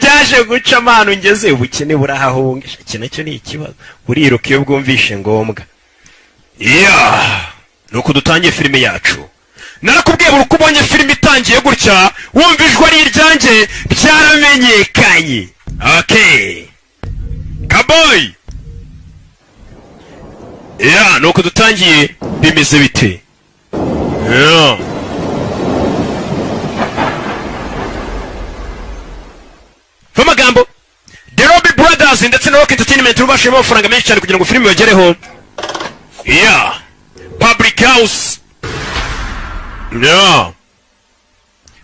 Byaje guca amano ngeze ubukene burahahunga. Iki nacyo ni ikibazo, buriruka iyo bwumvishe ngombwa. Yeah, nuko dutangiye filime yacu. Narakubwiye, buri uko ubonye filime itangiye gutya, wumva ijwi ari iryanjye, byaramenyekanye. Okay, kaboy, yeah, nuko dutangiye. Bimeze bite? Yeah. Amagambo The Robbie Brothers ndetse na Rock Entertainment rubashemo amafaranga menshi cyane kugira ngo filime bagereho. Yeah, Public House. Yeah,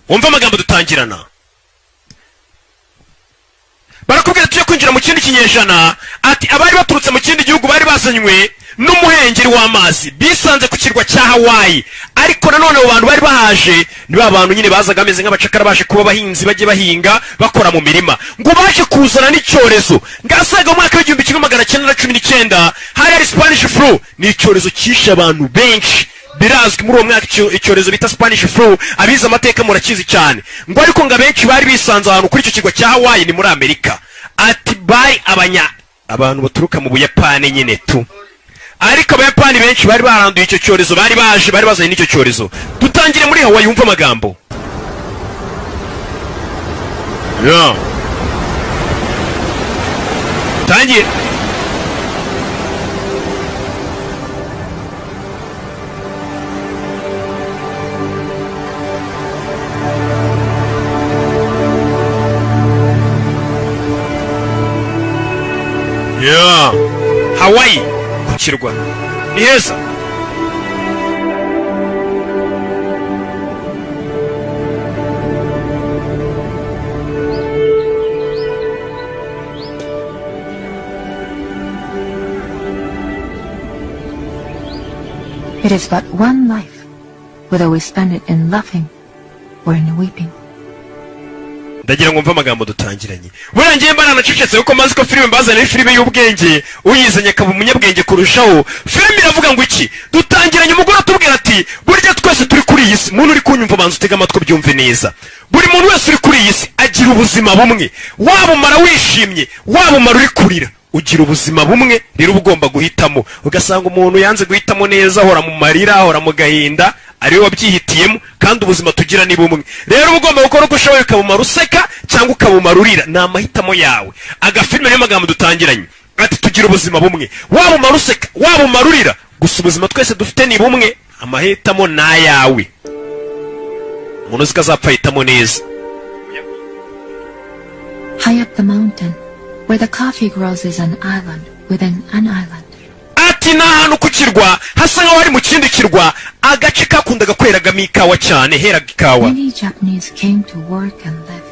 wumva amagambo dutangirana, barakubwira tujye kwinjira mu kindi kinyejana. Ati abari baturutse mu kindi gihugu bari bazanywe n'umuhengeri w'amazi, bisanze ku kirwa cya Hawaii. Ariko nanone abo bantu bari bahaje ni ba bantu nyine bazaga bameze nk'abacakara, baje kuba abahinzi, bajye bahinga, bakora mu mirima. Ngo baje kuzana n'icyorezo ngasaga mu mwaka w'1919, hari hari Spanish flu. Ni icyorezo cyishe abantu benshi, birazwi. Muri uwo mwaka icyorezo bita Spanish flu, abize amateka murakizi cyane. Ngo ariko ngo abenshi bari bisanze ahantu kuri icyo kirwa cya Hawaii, ni muri Amerika. Ati bari abanya abantu baturuka mu Buyapani nyine tu, ariko Abayapani benshi bari baranduye icyo cyorezo, bari baje bari bazanye n'icyo cyorezo. Dutangire muri Hawaii, wumva amagambo. Yeah. Tangire. Yeah. Hawaii ku kirwa ni heza. It is but one life, whether we spend it in laughing or in weeping. Ndagira ngo mve amagambo dutangiranye. Buriya ngiye mba nanacecetse kuko mazi ko filime mbazaniye ari filime y'ubwenge, uyizanye akaba umunyabwenge kurushaho. Filime iravuga ngo iki? Dutangiranye umugore atubwira ati burya twese turi kuri iyi si, muntu uri kunyumva, banza utege amatwi ubyumve neza. Buri muntu wese uri kuri iyi si agira ubuzima bumwe. Waba umara wishimye, waba umara uri kurira, ugira ubuzima bumwe. Rero uba ugomba guhitamo. Ugasanga umuntu yanze guhitamo neza, ahora mu marira, ahora mu gahinda, ariwe wabyihitiyemo. Kandi ubuzima tugira ni bumwe. Rero uba ugomba gukora uko ushoboye, ukabumara useka cyangwa ukabumara urira, ni amahitamo yawe. Agafilime, niyo magambo dutangiranye, ati tugira ubuzima bumwe, waba umara useka, waba umara urira, gusa ubuzima twese dufite ni bumwe, amahitamo ni ayawe. Umuntu uzi ko azapfa ahitamo neza. High up the mountain, where the coffee grows, is an island within an island. Ati ni ahantu ku kirwa hasa nk'aho ari mu kindi kirwa, agace kakundaga kweragamo ikawa cyane, heraga ikawa. Many Japanese came to work and live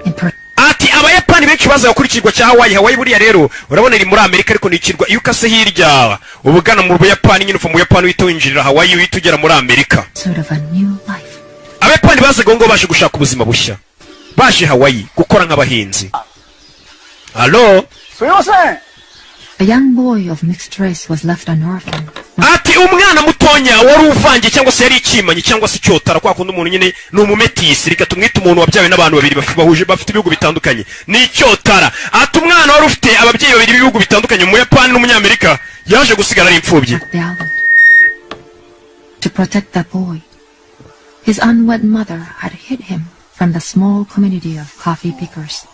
in Ati Abayapani benshi bazaga kuri ikirwa cya Hawaii. Hawaii buriya rero urabona iri muri Amerika, ariko ni ikirwa. Iyo ukase hirya uba ugana mu Buyapani nyine, uva mu Buyapani uhita winjirira Hawaii, uhita ugera muri Amerika. Pursuit of a new life. Abayapani bazaga aho ngaho baje gushaka ubuzima bushya, baje Hawaii gukora nk'abahinzi. Halo. すいません。 A young boy of mixed race was left an orphan. Ati umwana mutonya wari uvangiye, cyangwa se yari ikimanyi, cyangwa se icyotara, kwa kundi umuntu nyine ni umumetisi, reka tumwite umuntu wabyawe n'abantu babiri bahuje, bafite ibihugu bitandukanye, ni icyotara. Ati umwana wari ufite ababyeyi babiri b'ibihugu bitandukanye, Umuyapani n'Umunyamerika, yaje gusigara ari imfubyi. At the island. To protect that boy, his unwed mother had hid him from the small community of coffee pickers,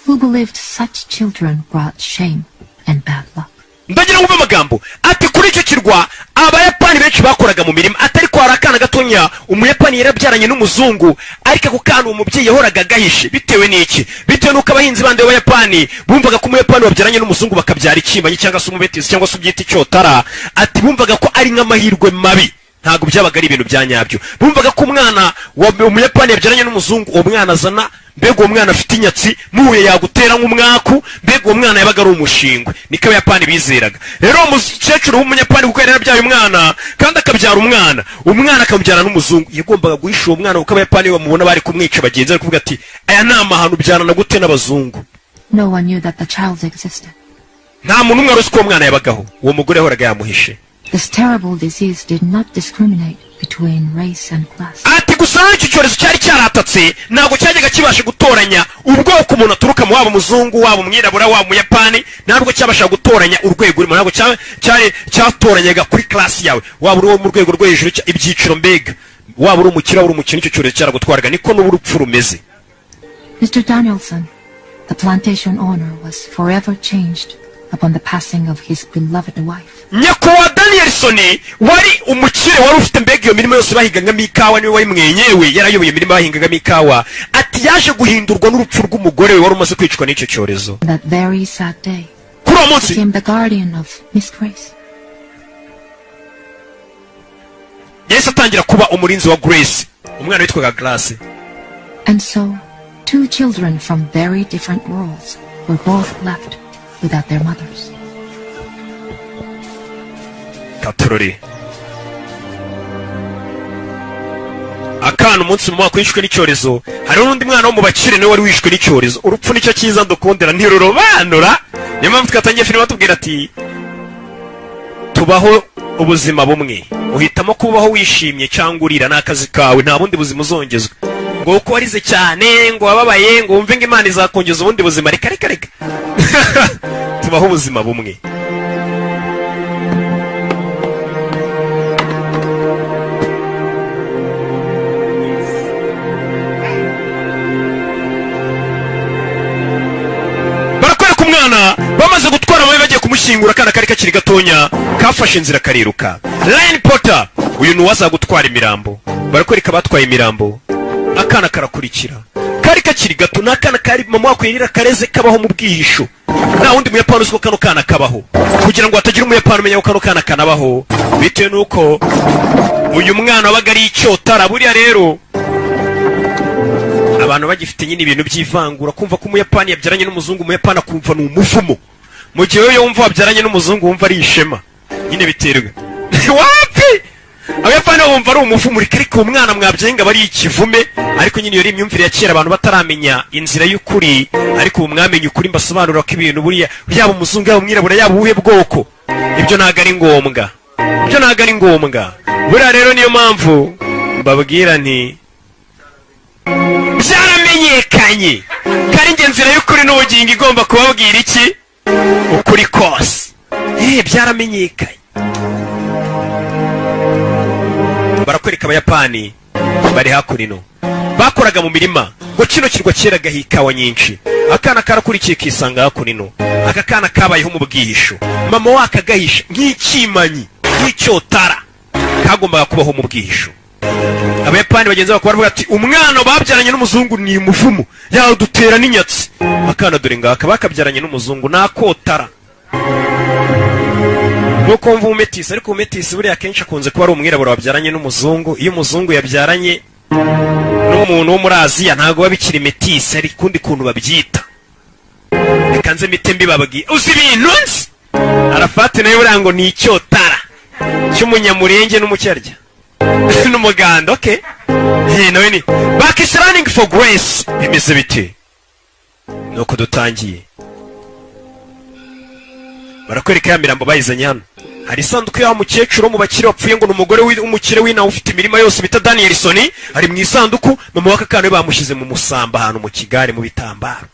who believed such children brought shame and bad luck. Ndagira ngo umve amagambo. Ati kuri icyo kirwa Abayapani benshi bakoraga mu mirima, atari ko hari akana gatonya Umuyapani yarabyaranye n'umuzungu, ariko ako kana uwo mubyeyi yahoraga agahishe. Bitewe n'iki? Bitewe n'uko abahinzi bandi b'Abayapani bumvaga ko Umuyapani wabyaranye n'umuzungu bakabyara ikimanyi, cyangwa se umubetisi, cyangwa se ubyita icyotara, ati bumvaga ko ari nk'amahirwe mabi, ntabwo byabaga ari ibintu bya nyabyo. Bumvaga ko umwana wa Umuyapani yabyaranye n'umuzungu, uwo mwana azana, mbega uwo mwana afite inyatsi, muhuye yagutera nk'umwaku, mbega uwo mwana yabaga ari umushingwe. Niko Abayapani bizeraga. Rero uwo mukecuru w'Umunyapani, kuko yari yarabyaye umwana kandi akabyara umwana, umwana akamubyara n'umuzungu, yagombaga guhisha uwo mwana, kuko Abayapani iyo bamubona bari kumwica. Bagenzi bari kuvuga ati aya ni amahano, ubyarana gute n'abazungu? No one knew that the child existed. Nta muntu umwe wari uzi ko uwo mwana yabagaho. Uwo mugore yahoraga yamuhishe. This terrible disease did not discriminate between race and class. Ati Ati gusa rero icyo cyorezo cyari cyaratatse, ntabwo cyajyaga kibasha gutoranya ubwoko umuntu aturukamo, waba umuzungu, waba umwirabura, waba umuyapani. Ntabwo cyabasha gutoranya urwego urimo, ntabwo cyari cyatoranyaga kuri class yawe, waba uri uwo mu rwego rwo hejuru, ibyiciro mbega, waba uri umukire, waba uri umukene, icyo cyorezo cyaragutwaraga. Niko n'ubu urupfu rumeze. Mr. Danielson, the plantation owner, was forever changed upon the passing of his beloved wife. Nyakubahwa Danielson wari umukire, wari ufite mbega iyo mirima yose bahingagamo ikawa, niwe wari mwenyewe yarayoboye imirima bahingagamo ikawa. Ati yaje guhindurwa n'urupfu rw'umugore we wari umaze kwicwa n'icyo cyorezo. That very sad day, Kuri uwo munsi became the guardian of Miss Grace. yahise atangira kuba umurinzi wa Grace, umwana witwaga Grace. And so, two children from very different worlds were both left without their mothers. Katorori akana umunsi mu mwaka wishwe n'icyorezo, hariho n'undi mwana wo mu bakire nawe wari wishwe n'icyorezo. Urupfu nicyo cyiza ndukundira, ntirurobanura. Niyo mpamvu twatangiye filime batubwira ati tubaho ubuzima bumwe, uhitamo kubaho wishimye cyangwa urira, ni akazi kawe, nta bundi buzima uzongezwa ngo uko warize cyane, ngo wababaye, ngo wumve ngo Imana izakongeza ubundi buzima. Reka reka reka, tubaho ubuzima bumwe. Barakwereka umwana bamaze gutwara amabi, bagiye kumushyingura. Akana kari kakiri gatonya kafashe inzira kariruka. Line Potter, uyu ni uwaza gutwara imirambo. Barakwereka abatwaye imirambo, akana karakurikira, kari kakiri gato. Ni akana kari mama wako yarira kareze, kabaho mu bwihisho, nta wundi muyapani uzi ko kano kana kabaho, kugira ngo hatagira umuyapani umenya ko kano kana kanabaho, bitewe n'uko uyu mwana wabaga ari icyotara. Buriya rero abantu bagifite nyine ibintu by'ivangura, kumva ko umuyapani yabyaranye n'umuzungu, umuyapani akumva ni umuvumo, mu gihe wowe wumva wabyaranye n'umuzungu wumva ari ishema. Nyine biterwa wapi, abayapani bo bumva ari umuvumo. Reka ariko uwo mwana mwabyaye ngo aba ari ikivume. Ariko nyine iyo ari imyumvire ya kera, abantu bataramenya inzira y'ukuri. Ariko ubu mwamenye ukuri, mbasobanurira ko ibintu buriya, yaba umuzungu, yaba umwirabura, yaba ubuhe bwoko, ibyo ntabwo ari ngombwa, ibyo ntabwo ari ngombwa. Buriya rero niyo mpamvu mbabwira nti byaramenyekanye ko ari njye nzira y'ukuri n'ubugingo, igomba kubabwira iki? Ukuri kose. Byaramenyekanye. Barakwereka abayapani bari hakuno bakoraga mu mirima, ngo kino kirwa cyeragaho ikawa nyinshi. Akana karakurikiye kisanga hakuno. Aka kana kabayeho mu bwihisho, mama wako agahisha nk'ikimanyi, nk'icyotara, kagombaga kubaho mu bwihisho. Abayapani bagenzi babo baravuga ati umwana babyaranye n'umuzungu ni umuvumo, yadutera n'inyatsi. Akana dore ngaka bakabyaranye n'umuzungu nakotara, nk'uko wumva umumetisi. Ariko umumetisi buriya akenshi akunze kuba ari umwirabura wabyaranye n'umuzungu. Iyo umuzungu yabyaranye n'umuntu wo muri Aziya ntabwo biba bikiri metisi, hari ukundi kuntu babyita. Reka nze mite mbibabwiye, uzi ibintu nzi. Arafati nawe buriya ngo ni icyotara cy'umunyamurenge n'umucyarya n'umuganda. Okay, nawe ni back is running for Grace. Bimeze bite? Nuko dutangiye, barakwereka ya mirambo bayizanye hano. Hari isanduku y'aho mukecuru wo mu bakire wapfuye, ngo ni umugore w'umukire w'inawe ufite imirima yose bita Danielson, ari mu isanduku. Mama w'aka kana we bamushyize mu musamba ahantu mu kigare mu bitambaro.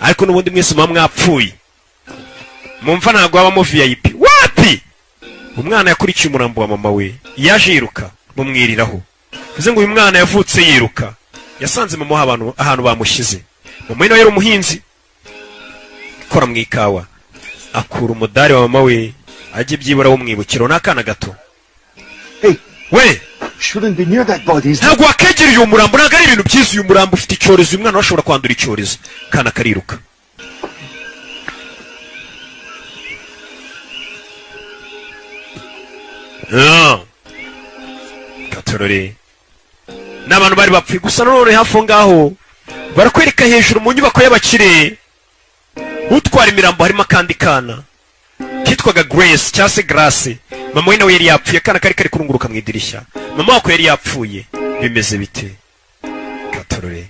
Ariko n'ubundi mwese muba mwapfuye, mumva ntabwo habamo VIP wapi. Umwana yakurikiye umurambo wa mama we, yaje yiruka bamwiriraho, bivuze ngo uyu mwana yavutse yiruka. Yasanze mama we ahantu bamushyize. Mama we nawe yari umuhinzi ukora mu ikawa, akura umudari wa mama we ajye byibura w'umwibukiro. Ni akana gato. Hey, we shouldn't be near that body. Is Ntabwo wakegereye uyu murambo, ntabwo ari ibintu byiza. Uyu murambo ufite icyorezo, uyu mwana we ashobora kwandura icyorezo. Kana kariruka. Ah. Katorore ni abantu bari bapfuye gusa. Nanone hafi aho ngaho barakwereka hejuru mu nyubako y'abakire utwara imirambo, harimo akandi kana kitwaga Grace cyangwa se Grace. Mama we nawe yari yapfuye. Akana kari kari kurunguruka mu idirishya, mama wako yari yapfuye. Bimeze bite? Katorore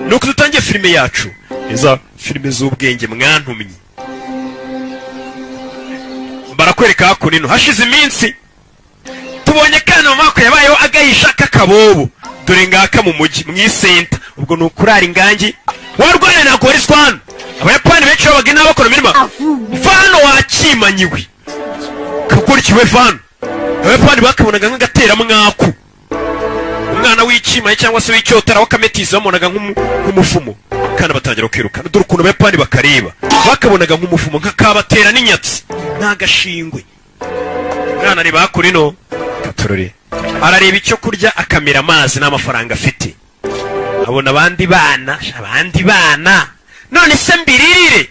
nuko dutangiye filime yacu, iza filime z'ubwenge mwantumye. Barakwereka hakuno hashize iminsi, tubonye kana mama wako yabayeho agahisha k'akabobo. Dore ngaka mu mujyi mu isenta. Ubwo ni ukurara ingangi warwanya, ntabwo warizwa hano. Abayapani benshi babaga inaha bakora imirima. Vano wakimanyiwe kagorikiwe vano. Abayapani bakabonaga nk'agateramwaku, umwana w'ikimanyi cyangwa se w'icyotara w'akametizi bamubonaga nk'umuvumo, kandi batangira kwirukana. Dore ukuntu Abayapani bakareba, bakabonaga nk'umuvumo, nk'akabatera n'inyatsi n'agashingwe. Umwana areba hakuno, katorore, arareba icyo kurya, akamira amazi n'amafaranga afite. Abona abandi bana, abandi bana, none se mbiririre?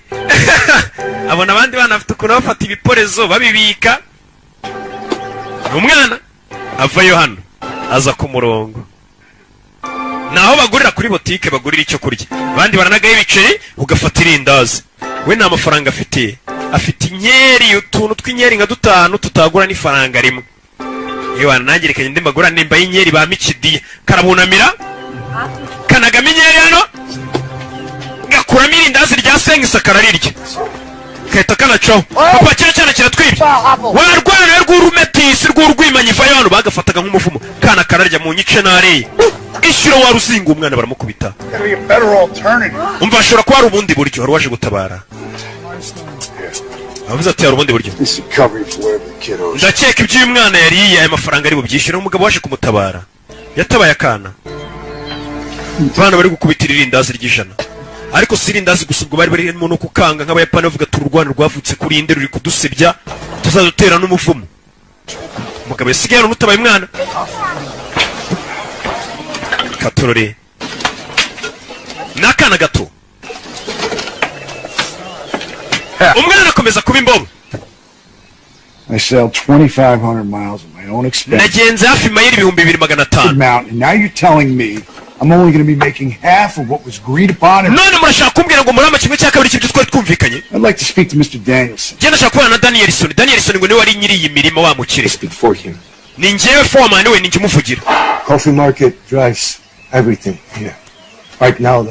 Abona abandi bana bafite ukuntu bafata ibiporezo babibika. Ni umwana avayo hano, aza ku murongo, naho bagurira kuri botike, bagurira icyo kurya. Abandi baranagaho ibiceri, ugafata irindazi. We nta mafaranga afite, afite inkeri, utuntu tw'inkeri nka dutanu tutagura n'ifaranga rimwe. Yewe, nanjye reka ngende mbagura nimba y'inkeri ba mikidiya. Karabunamira, kanagamo inkeri hano, gakuramo irindazi rya sengisa, kararirya, gahita kanacaho. Papa, kiriya cyana kiratwibye, warwana rw'urumetisi rw'urwimanyi, vayo hano. Bagafataga nk'umuvumo. Kana kararya mu nyice nariye ishyura wa ruzinga. Umwana baramukubita. Gotta be a better alternative. Umva, hashobora kuba hari ubundi buryo. Hari uwaje gutabara, avuze ati hari ubundi buryo. This should cover you for whatever the kid owes. Ndakeka ibyo uyu mwana yariye, aya mafaranga ari bubyishyure. Umugabo waje kumutabara yatabaye akana. Abana bari gukubitira irindazi ry'ijana, ariko si irindazi gusa, ubwo bari barimo no kukanga nk'Abayapani, bavuga ati urwana rwavutse kuri inde ruri kudusebya, tuzadutera n'umuvumo. Umugabo yasigaye hano utabaye umwana. Katorore, ni akana gato. Umwana akomeza kuba imbobo. I sailed 2,500 miles at my own expense. Nagenze hafi mayiri 2500. Mountain, and now you're telling me I'm only going to be making half of what was agreed upon. And None murashaka kumbwira ngo murama kimwe cya kabiri cy'ibyo twari twumvikanye? I'd like to speak to Mr. Danielson. Njye ndashaka kubana na Danielson. Danielson ngo niwe wari nyiri iyi mirima, wa mukire. Speak for him. Ni njyewe foreman we, ni njye umuvugira. Coffee market drives everything here. Right now,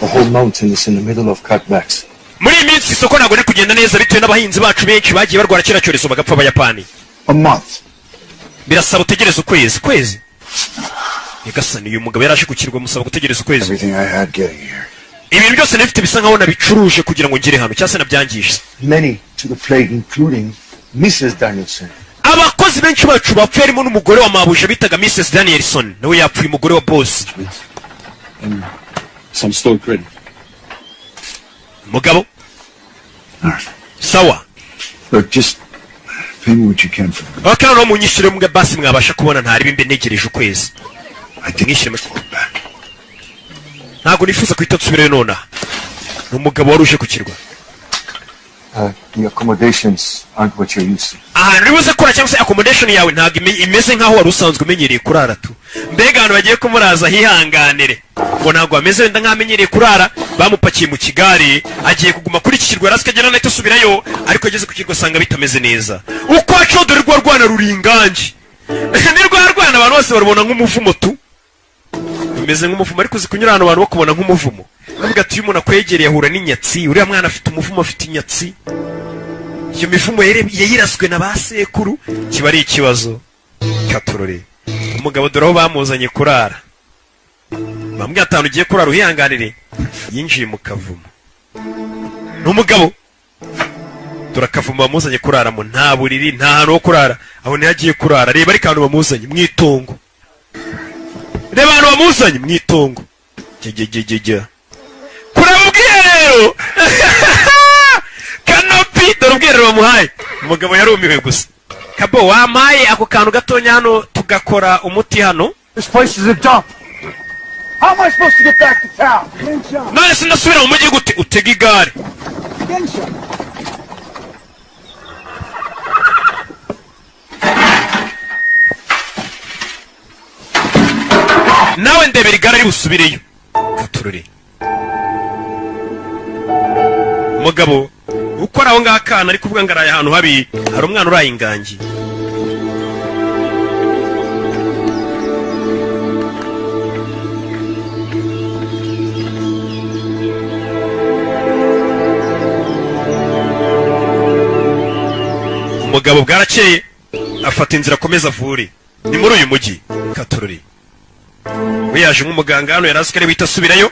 the whole mountain is in the middle of cutbacks. Muri iyi minsi isoko ntabwo riri kugenda neza bitewe n'abahinzi bacu benshi bagiye barwara kiriya cyorezo bagapfa, Abayapani. A month. Birasaba utegereze ukwezi. Kwezi? Nyagasani, uyu mugabo yaraje gukirwa, musaba gutegereza ukwezi. Everything I had getting here. Ibintu byose nabifite bisa nkaho nabicuruje kugira ngo ngere hano, cyangwa se nabyangije. Many to the plague, including Mrs. Danielson. Abakozi benshi bacu bapfuye, harimo n'umugore wa mabuja bitaga Mrs Danielson, nawe yapfuye, umugore wa boss. And some store credit. Mugabo. All right. Sawa. Look, just pay me what you can for the. Ok, noneho munyishyure mbwa basi mwabasha kubona, ntariba imbe ntegereje ukwezi. I didn't Mwishyure make. go back. Ntabwo nifuza guhita nsubirayo nonaha. Ni umugabo wari uje ku kirwa. The accommodations aren't what you're used to. Ahantu uri buze kura cyangwa se accommodation yawe ntabwo imeze nk'aho wari usanzwe umenyereye kurara tu. Mbega ahantu bagiye kumuraza, hihanganire, ngo ntabwo hameze wenda nk'amenyereye kurara. Bamupakiye mu kigare, agiye kuguma kuri iki kirwa, yarasi akagenda nahita asubirayo, ariko ageze ku kirwa asanga bitameze neza. Uko acaho, dore rwa rwana ruri ingangi, ni rwa rwana abantu bose barubona nk'umuvumo tu, rumeze nk'umuvumo. Ariko uzi kunyura ahantu abantu bakubona nk'umuvumo, bavuga ati iyo umuntu akwegereye ahura n'inyatsi, uriya mwana afite umuvumo, afite inyatsi. Iyo mivumo yayiraswe na ba sekuru, kiba ari ikibazo. Katorore, umugabo dore aho bamuzanye kurara, bamwe atanu ugiye kurara uhihanganire. Yinjiye mu kavumo, ni umugabo. Dore akavumo bamuzanye kuraramo, nta buriri, nta hantu ho kurara, aho niho agiye kurara. Reba ariko ahantu bamuzanye mu itongo, reba ahantu bamuzanye mu itongo. Jya kureba ubwiherero, canopy, dore ubwiherero bamuhaye. Umugabo yarumiwe gusa. Kabo, wampaye ako kantu gatonya hano tugakora umuti hano. This place is a dump. How am I supposed to get back to town? None se ndasubira mu mujyi gute? Utega igare. Gensha. Nawe ndebera igare ari busubireyo. Katurore, umugabo ukora aho ngaho, akana ari kuvuga ngo araye ahantu habi. Hari umwana uraye ingangi. Umugabo bwarakeye afata inzira akomeza avure. Ni muri uyu mujyi. Katurore, We yaje nk'umuganga hano, yari azi ko ari buhite asubirayo,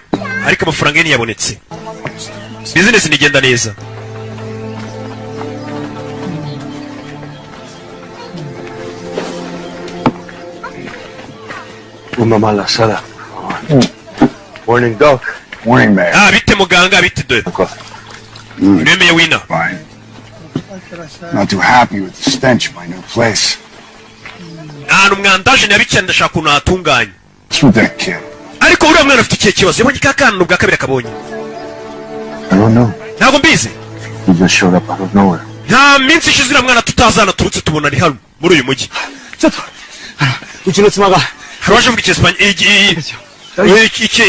ariko amafaranga ye ntiyabonetse. Bizinesi ntigenda neza. Una mala sala. Morning, Doc. Morning, Mayor. Ah, bite muganga, bite de. Coffee. Nemeye wina. Fine. Not too happy with the stench of my new place. Ahantu mwandaje ntiyabikira, ndashaka ukuntu hatunganye. What's with that kid? Ariko uriya mwana afite ikihe kibazo? Yabonye ka kana ubwa kabiri akabonye. I don't know. Ntabwo mbizi. He just showed up out of nowhere. Nta minsi ishize uriya mwana tutazana turutse tubona ari hano muri uyu mujyi. ちょっとあのうちの妻が Hari uwaje avuga icyesipanye,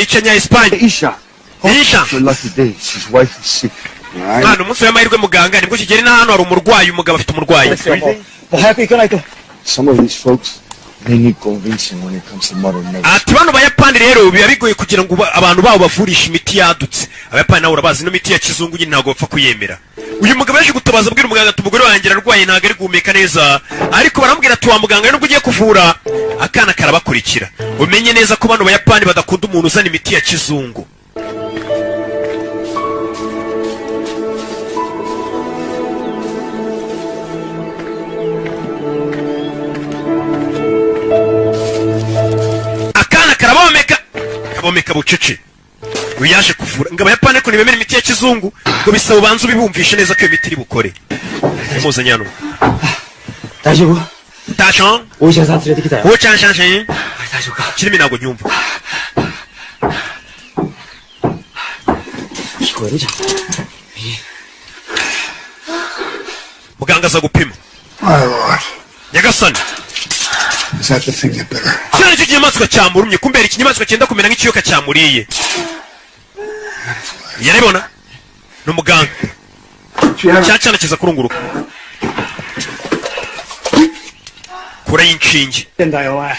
icyanya-esipanye. Isha. Isha. Your lucky day. His wife is sick. Right? Mwana, umunsi w'amahirwe muganga nibwo kigera ino hano hari umurwayi, umugabo afite umurwayi. もう早く行かないと。 Some of these folks, they need convincing when it comes to modern medicine. Ati bano bayapani rero biba bigoye kugira ngo abantu babo bavurishe imiti yadutse. Abayapani nawe urabazi, ino miti ya kizungu nyine ntabwo bapfa kuyemera. Uyu mugabo yaje gutabaza abwira umuganga ati umugore wanjye ararwaye, ntabwo ari guhumeka neza. Ariko baramubwira ati wa muganga, nubwo ugiye kuvura akana karabakurikira, umenye neza ko bano bayapani badakunda umuntu uzana imiti ya kizungu. Akana karabomeka, kabomeka bucece. Uyu yaje kuvura ngo abayapani ariko ntibemera imiti ya kizungu, ngo bisaba ubanze ubibumvishe neza ko iyo miti iri bukore. Muzanye hano. 大丈夫？ Tashan. お医者さん連れてきたよ。 Ucanshanshan. 大丈夫か？ Kirimi ntabwo nyumva. 聞こえるじゃん。 Muganga aza gupima. My lord. Nyagasani. Is that the thing that bit her? Kiriya nicyo kinyamaswa cyamurumye. Kumbera ikinyamaswa cyenda kumera nk'ikiyoka cyamuriye. Yarabibona, ni umuganga. Cya cyana kiza kurunguruka kure y'inshinge. ってんだよお前。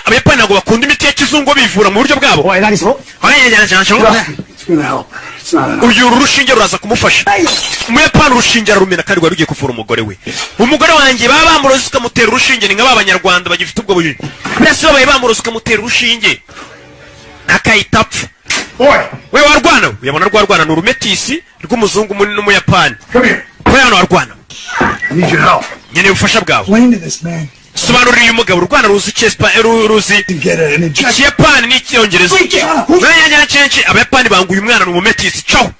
Abayapani ntabwo bakunda imiti ya kizungu, bivura mu buryo bwabo. おい何その It's gonna help. It's not enough. Uyu uru rushinge ruraza kumufasha. Umuyapani urushinge ararumena kandi rwari rugiye kuvura umugore we. Umugore wanjye baba bamuroze ukamutera urushinge, ni nka ba banyarwanda bagifite ubwo bujiji mbese, babaye bamuroze ukamutera urushinge akahita apfa. Boy, We warwana, uyabona rwa rwana ni urumetisi rw'umuzungu munini n'umuyapani. come here. We hano warwana. I need your help. Nkeneye ubufasha bwawe. Explain to this man Sobanurira uyu mugabo, urwana ruzi ruzi to get an injection. ikiyapani n'icyongereza. Censhi abayapani banga uyu mwana ni umumetisi caho.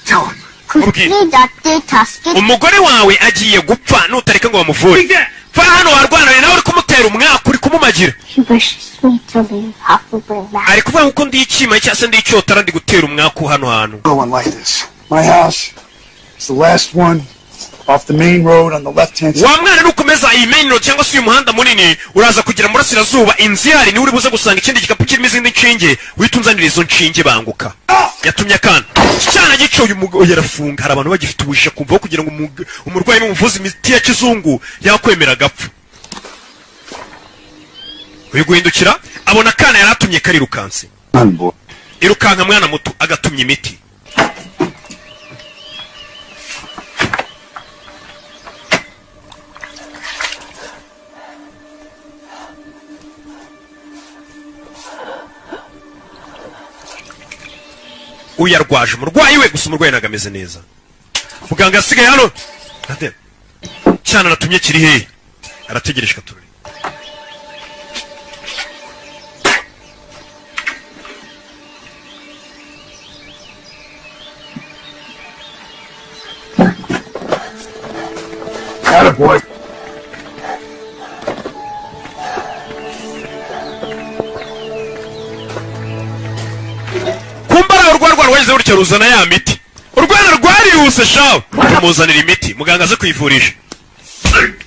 Tell him. Mubwire. 薬だって助け Umugore wawe agiye gupfa nutareka ngo bamuvure. Va hano warwana, nawe uri kumutera umwaka, uri kumumagira. He wishes me to leave Hufflepuff back. Ari kuvuga ngo ndi icyima cyangwa se ndi icyotara, ndi gutera umwaku hano hantu. Go one like this. My house is the last one off the main road on the left hand side. Wa mwana, nukomeza iyi main road cyangwa se uyu muhanda munini, uraza kugera mu burasirazuba, inzu ihari niwe uri buze gusanga ikindi gikapu kirimo izindi nshinge, uhita unzanira izo nshinge. Banguka. Yatumye akana cyana gica uyu mugabo yarafunga. Hari abantu bagifite ubujiji, kumva kugira ngo umurwayi bamuvuze imiti ya kizungu yakwemera agapfa. Uyu guhindukira abona akana yari atumye karirukanse. Run, boy. Irukanka mwana muto, agatumya imiti. Uyu arwaje umurwayi we, gusa umurwayi ntabwo ameze neza. Muganga asigaye hano. Ate? Cyana natumye kiri hehe? Arategereje katurori. Atta boy. Kumba araho rwa rwara rwagize gutya ruzana ya miti. Urwana rwarihuse shawe, rumuzanira imiti, muganga aze kuyivurisha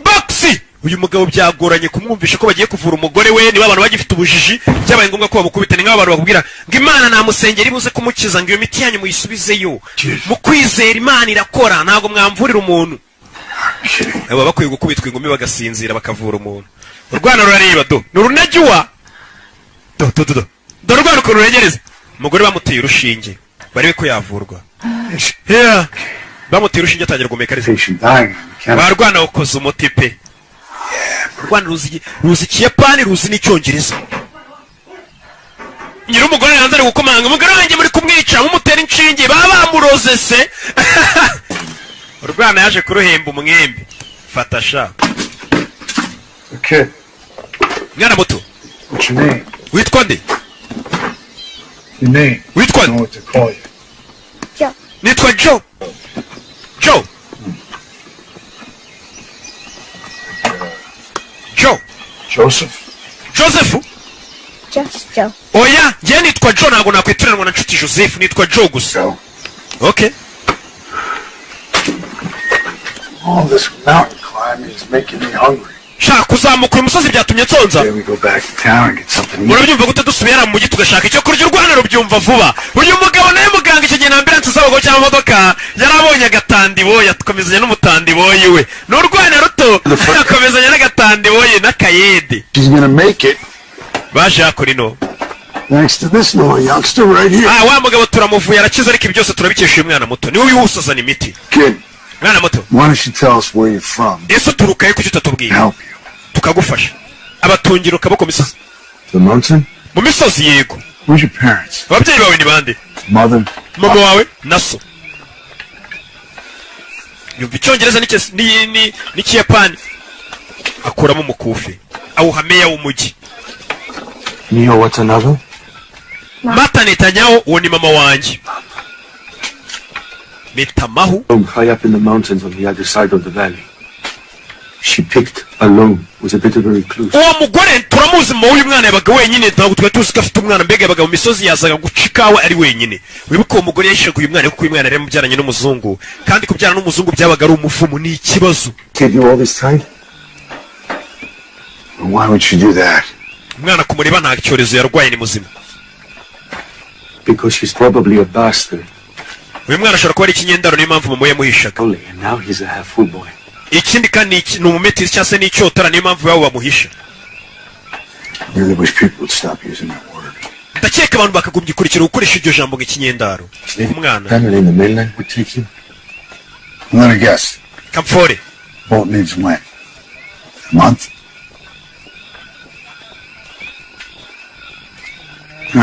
boxi. Uyu mugabo byagoranye kumwumvisha ko bagiye kuvura umugore we. Niba abantu bagifite ubujiji, byabaye ngombwa ko bamukubita. Ni nk'abantu bakubwira ngo Imana namusengera ibuze kumukiza, ngo iyo miti yanyu muyisubizeyo, mu kwizera Imana irakora, ntabwo mwamvurira umuntu. Baba bakwiye gukubitwa ingumi bagasinzira bakavura umuntu. Urwana rurareba do, ni urunagiwa do do do do. Dore urwana ukuntu ruregereza umugore. Bamuteye urushinge barebe ko yavurwa. Yeah. Bamuteye urushinge atangira guhumeka neza. Patient dying. Can't Barwana ukoze umuti pe. Urwana ruzi, ruzi ikiyapani, ruzi n'icyongereza. Nyir'umugore hanze ari gukomanga. Umugore wanjye muri kumwica, mumutera inshinge, baba bamuroze se. Urwana yaje kuruhemba umwembe, fata sha. Okay. Mwana muto. What's your name? Witwa nde? Your name. Witwa I nde? know what to call you. Joe. Nitwa Joe, Joe, Joe. Joseph? Joseph. Just Joe. Oya, njye nitwa Joe, ntabwo nakwitiranwa na Nshuti Joseph, nitwa Joe gusa. Joe. Okay. All this mountain climbing is making me hungry. Shaka kuzamuka uyu musozi byatumye nsonza. Then we go back to town and get something to eat. Murabyumva gute dusubiye hariya mu mujyi tugashaka icyo kurya? Urwana rubyumva vuba. Uyu mugabo nawe muganga, icyo gihe nta ambulance z'abagabo cyangwa imodoka, yarabonye agatandiboyi, akomezanya n'umutandiboyi we. Ni urwana ruto, akomezanya n'agatandiboyi n'akayede. She's gonna make it Baje hakora ino. thanks to this little youngster right here. Ah, wa mugabo turamuvuye arakiza, ariko ibi byose turabikesha uyu mwana muto, niwe wihuse imiti. Kid, Mwana muto. why don't you tell us where you're from? Ese uturuka he? Kuki utatubwira? Help you. Tukagufasha. Abatungira ukaboko misozi. The mountain? Mu misozi, yego. Where's your parents? Ababyeyi bawe ni bande? Mother? Mama wawe na so? Yumva icyongereza n'ikiyapani, akuramo umukufi awuha meya w'umujyi. Neo Watanabe? Mata Netanyahu, uwo ni mama wanjye Netamahu. Home high up in the mountains on the other side of the valley. She picked alone, was a bit of a recluse. Uwo mugore turamuzi, mama w'uyu mwana yabaga wenyine, ntabwo twari tuzi ko afite umwana. Mbega yabaga mu misozi, yazaga guca ikawa ari wenyine. Wibuke uwo mugore yahishaga uyu mwana kuko uyu mwana yari yamubyaranye n'umuzungu, kandi kubyara n'umuzungu byabaga ari umuvumo, ni ikibazo. Kid you all this time? Why would she do that? Umwana kumureba nta cyorezo yarwaye, ni muzima. Because she's probably a bastard. Uyu mwana ashobora kuba ari ikinyendaro, niyo mpamvu mama we yamuhishaga. Only, and now he's a half full boy. Ikindi kandi ni umumetisi cyangwa se n'icyotara, niyo mpamvu iwabo bamuhisha. I really wish people would stop using that word. Ndakeka abantu bakagombye kurikira gukoresha iryo jambo ngo ikinyendaro ku mwana. Family in the mainland would take him. Let me guess. Kamfore. Boat leaves when? A month?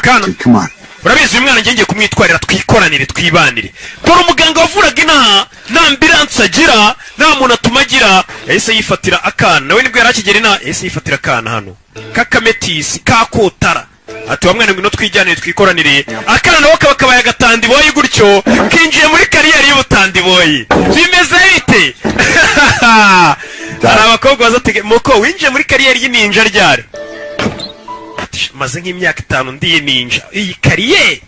Kana. Kid, come on. Urabizi, uyu mwana ngiye ngiye kumwitwarira, twikoranire, twibanire. Dore umuganga wavuraga inaha nta ambulance agira, nta muntu atuma agira, yahise yifatira akana. Nawe nibwo yari akigera inaha, yahise yifatira akana hano k'akametisi kakotara, ati: "Wa mwana, ngwino twijyanire, twikoranire." Akana nabo kaba kabaye agatandiboyi gutyo, kinjiye muri career y'ubutandiboyi. Bimeze bite? Hari abakobwa baza ati: "Muko winjiye muri career y'ininja ryari?" Ati: "Maze nk'imyaka 5 ndiye ninja iyi career."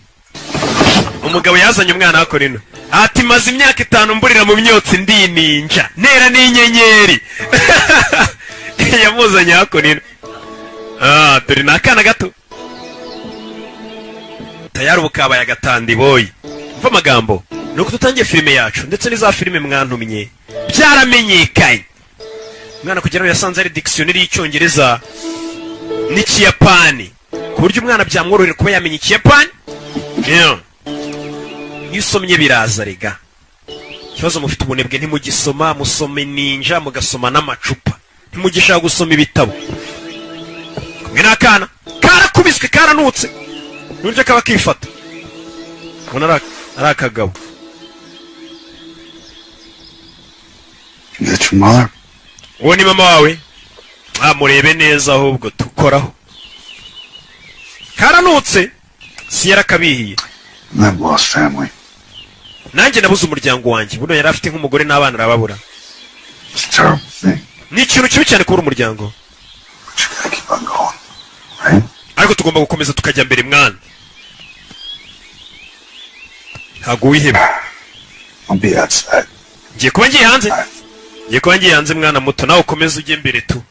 Umugabo yazanye umwana hakora ino, ati: "Maze imyaka 5 mburira mu myotsi ndi ninja, ntera n'inyenyeri." Yamuzanye hakuno ino. Ah, dore ni akana gato tayari ubu kabaye agatandiboyi. Mva amagambo ni uko dutangiye filime yacu, ndetse n'iza filime mwantumye byaramenyekanye. Umwana kugira ngo yasanze ari dictionary y'icyongereza n'ikiyapani, ku buryo umwana byamworohera kuba yamenya ikiyapani. Yeah. Iyo usomye biraza. Rega ikibazo mufite ubunebwe, ntimugisoma, musoma ninja, mugasoma n'amacupa, ntimugishaka gusoma ibitabo. Kumwe n'akana karakubiswe, karanutse n'uburyo kaba kifata, ubona ari akagabo. Is that your mother? Uwo ni mama wawe? Ah, murebe neza ahubwo tukoraho, karanutse si yarakabihiye. I've lost family. Nanjye nabuze umuryango wanjye. Buno yari afite nk'umugore n'abana, arababura. It's a terrible thing. Ni ikintu kibi cyane kubura umuryango. But you gotta keep on going. Right? Ariko tugomba gukomeza tukajya mbere, mwana, ntabwo wiheba. I'll be outside. Ngiye kuba ngiye hanze, ngiye kuba ngiye hanze. Mwana muto, nawe ukomeze ujye mbere tu.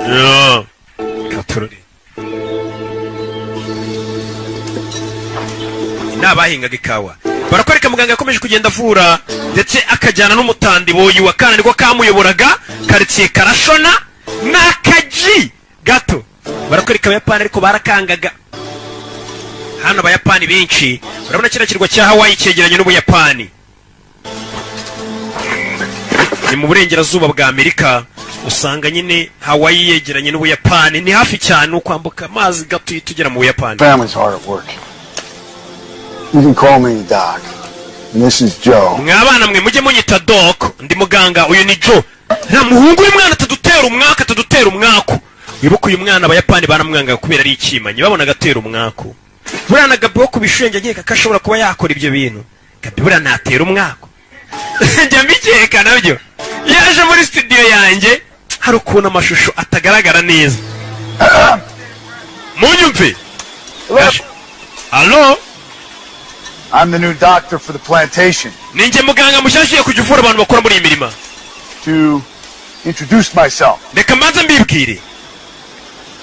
Yeah. Katurore ni abahingaga ikawa. Barakwereka muganga yakomeje kugenda avura, ndetse akajyana n'umutandiboyi wa kana, niko kamuyoboraga karitsiye karashona n'akaji gato. Barakwereka abayapani, ariko barakangaga hano. Abayapani benshi, urabona kiriya kirwa cya Hawaii cyegeranye n'Ubuyapani, ni mu burengerazuba bwa Amerika. Usanga nyine Hawaii yegeranye n'Ubuyapani, ni hafi cyane, ukwambuka amazi gato uhita ugera mu Buyapani. Family's hard at work. You can call me Doc. And this is Joe. Mwabana mwe, mujye munyita Doc, ndi muganga. Uyu ni Joe. Nta muhungu w'umwana atadutera umwaka, atadutera umwaku. Wibuke uyu mwana Abayapani baramwangaga kubera ari ikimanyi, babonaga atera umwaku. Buriya na Gabi wo ku bishenge, nkeka ko ashobora kuba yakora ibyo bintu. Gabi buriya ntatera umwaku, njya mbikeka nabyo. Yaje muri studio yanjye, hari ukuntu amashusho atagaragara neza, munyumve. Alo? I'm the new doctor for the plantation. Ninjye muganga mushyashya ugiye kujya uvura abantu bakora muri iyi mirima. To introduce myself. Reka mbanze mbibwire.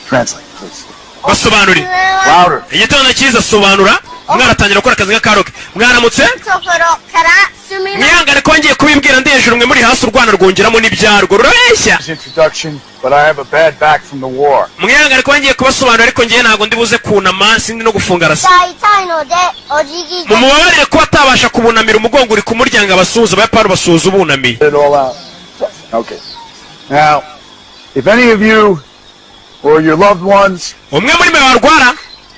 Translate, please. Basobanurire. Louder. Igitondo cyiza. Sobanura. Umwana atangira gukora akazi nk'akaroke. Mwaramutse. ところからすみま Mwihangane ko ngiye kubibwira ndi hejuru, mwe muri hasi. Urwana rwongeramo n'ibyarwo rurabeshya. His introduction, but I have a bad back from the war. Mwihangane ko ngiye kubasobanurira, ariko ngiye ntabwo ndi buze kunama, sindi no gufunga rasi. が痛いのでお辞儀が Mumubabarire kuba atabasha kubunamira, umugongo uri kumuryango. Abasuhuza, Abayapani basuhuza ubunamiye. Get it all out. Okay. Now, if any of you or your loved ones Umwe muri mwe warwara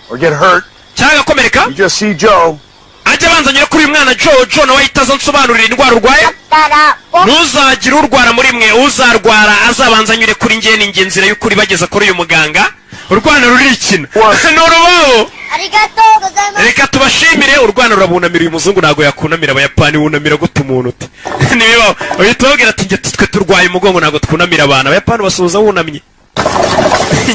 or get hurt, cyangwa agakomereka, you just see Joe. ajya abanza anyure kuri uyu mwana Joe. Joe nawe ahita aza nsobanurira indwara urwaye. ったら僕 Ntuzagire urwara muri mwe, uzarwara azabanza anyure kuri njye, ni njye nzira y'ukuri bageza kuri uyu muganga. Urwana rurikina, ni urubaho. ありがとうございます。 Reka tubashimire. Urwana rurabunamira. Uyu muzungu ntabwo yakunamira Abayapani. Wunamira gute umuntu ute? Ntibibaho. Uhita ubabwira ati njye twe turwaye umugongo, ntabwo twunamira abantu. Abayapani basuhuza wunamye.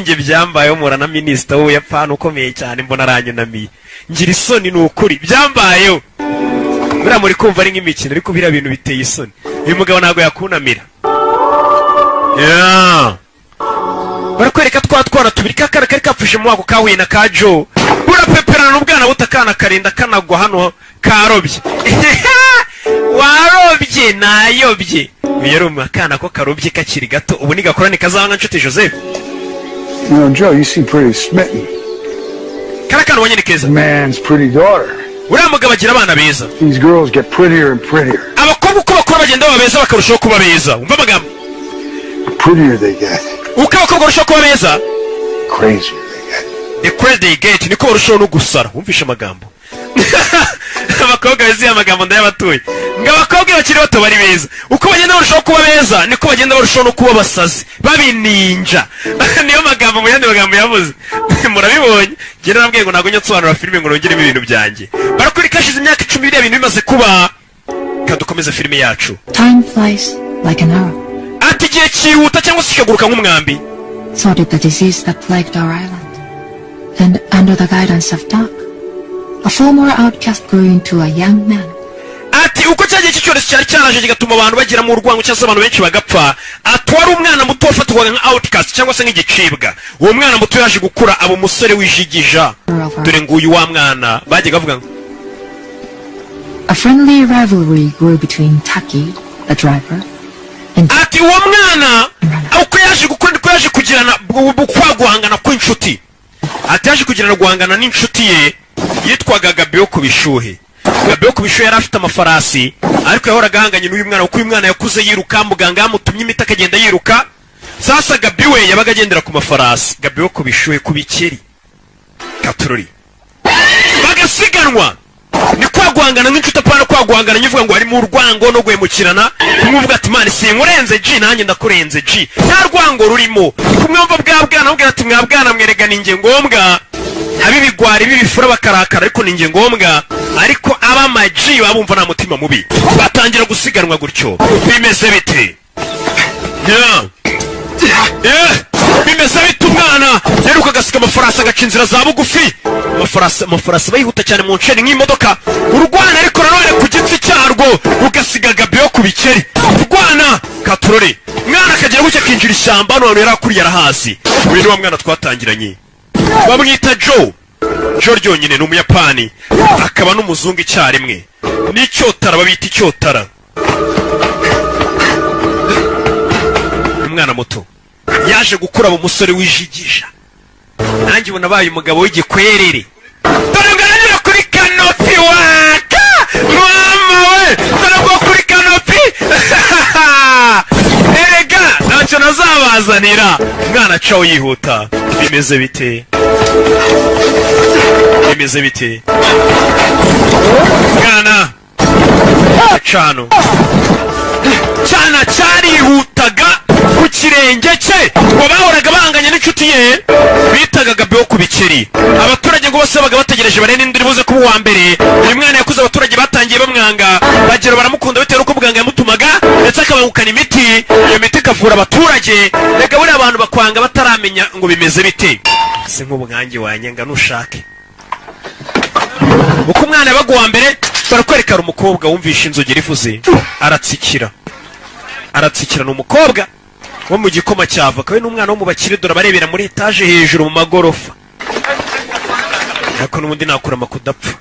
Njye byambayeho, mpura na minisita w'Ubuyapani ukomeye cyane, mbona aranyunamiye, ngira isoni. Ni ukuri byambayeho. Buriya muri kumva ari nk'imikino, ariko biriya bintu biteye isoni. Uyu mugabo ntabwo yakunamira. Yeah. Barakwereka twa twana tubiri, kakana kari kapfushe mu wako kahuye na ka Joe, burapeperana n'ubwana buto. Akana karinda kanagwa hano karobye, warobye nayobye. Uyu yari akana ko karobye kakiri gato, ubu nigakora nikazaba nka Nshuti Joseph. You know, Joe, you seem pretty smitten. Kariya kana ubonye ni keza. Man's pretty daughter. Uriya mugabo agira abana beza. These girls get prettier and prettier. Abakobwa uko bakura bagenda baba beza, bakarushaho kuba beza. Wumva amagambo. The prettier they get, Uko abakobwa barushaho kuba beza, the crazier they get. the crazy they get, niko barushaho no gusara. Wumvishe amagambo? Abakobwa beza, amagambo ndayabatuye ngo abakobwa bakiri bato bari beza, uko bagenda barushaho kuba beza niko bagenda barushaho no kuba abasazi, babininja. Niyo magambo, mu yandi magambo yavuze murabibonye. Njye narabwiye ngo ntabwo njya nsobanura filime ngo nongeremo ibintu byanjye. Barakwereka hashize imyaka 10 biriya bintu bimaze kuba. Kadukomeze filime yacu. Time flies like an arrow. Ati igihe cyihuta cyangwa se kikaguruka nk'umwambi. So did the disease that plagued our island. And under the guidance of Doc, a former outcast grew into a young man. Ati uko cya gihe cy'icyorezo cyari cyaraje kigatuma abantu bagira mu urwango cyangwa se abantu benshi bagapfa, ati wari umwana muto wafatwaga nka outcast cyangwa se nk'igicibwa, uwo mwana muto yaje gukura aba umusore wijigija. Dore nguyu wa mwana bajyaga bavuga ngo A friendly rivalry grew between Taki, the driver, and Ati uwo mwana uko yaje gukura niko yaje kugirana kwa guhangana kw'inshuti. Ati yaje kugirana guhangana n'inshuti ye yitwaga Gabi wo ku Bishuhe. Gabi wo ku Bishuhe yari afite amafarasi, ariko yahoraga ahanganye n'uyu mwana kuko uyu mwana yakuze yiruka. Muganga yamutumye imiti akagenda yiruka. Sasa Gabi we yabaga agendera ku mafarasi, Gabi wo ku Bishuhe, ku bikeri katurori, bagasiganwa. Ni kwa guhangana nk'inshuti, apana kwa guhangana nyivuga ngo harimo urwango no guhemukirana. Kumwe uvuga ati man, sinkurenze G, nanjye ndakurenze G, nta rwango rurimo. Kumwe wumva bwa bwana bubwira ati mwa bwana mwerega ni njye ngombwa. Ab'ibigwari b'ibifura bakarakara, ariko ni njye ngombwa. Ariko ab'amaji baba bumva nta mutima mubi, batangira gusiganwa gutyo. Bimeze bite? Yeah. Bimeze bite? Umwana yaruka agasiga amafarasi, agaca inzira za bugufi. Amafarasi, amafarasi aba yihuta cyane mu nceri nk'imodoka. Urwana ariko nanone ku gitsi cyarwo rugasiga Gabi yo ku bikeri. Urwana katurore, mwana akagera gutya akinjira ishyamba. Hano hantu yari akuriye arahazi. Uyu ni wa mwana twatangiranye, bamwita Joe. Joe ryonyine ni Umuyapani akaba n'umuzungu icyarimwe. Ni icyotara, babita icyotara. Umwana muto yaje gukura mu musore wijigija. Nanjye ubona abaye umugabo w'igikwerere. Dore ngo aranyura kuri canopy waka, mama we! Dore ngo kuri canopy, erega ntacyo nazaba. Baraganira, umwana acaho yihuta. Bimeze bite? Bimeze bite? Mwana acano cyana cyarihutaga ku kirenge cye, ngo bahoraga bahanganye n'inshuti ye bitaga Gabi wo ku bikeri. Abaturage ngo bose babaga bategereje barebe ninde uri buze kuba uwa mbere. Uyu mwana yakuze, abaturage batangiye bamwanga, bagera baramukunda bitewe n'uko muganga yamutumaga ndetse akabangukana imiti, iyo miti ikavura abaturage. Reka buriya abantu bakwanga bataramenya ngo bimeze bite. Se nk'ubu nkanjye wanyanga nushake uko umwana yabaga uwa mbere. Barakwereka hari umukobwa wumvishe inzogera ivuze, aratsikira, aratsikira. Ni umukobwa wo mu gikoma cya avoka, we n'umwana wo mu bakire. Dore abarebera muri etaje hejuru mu magorofa, ariko n'ubundi nakurama kudapfa.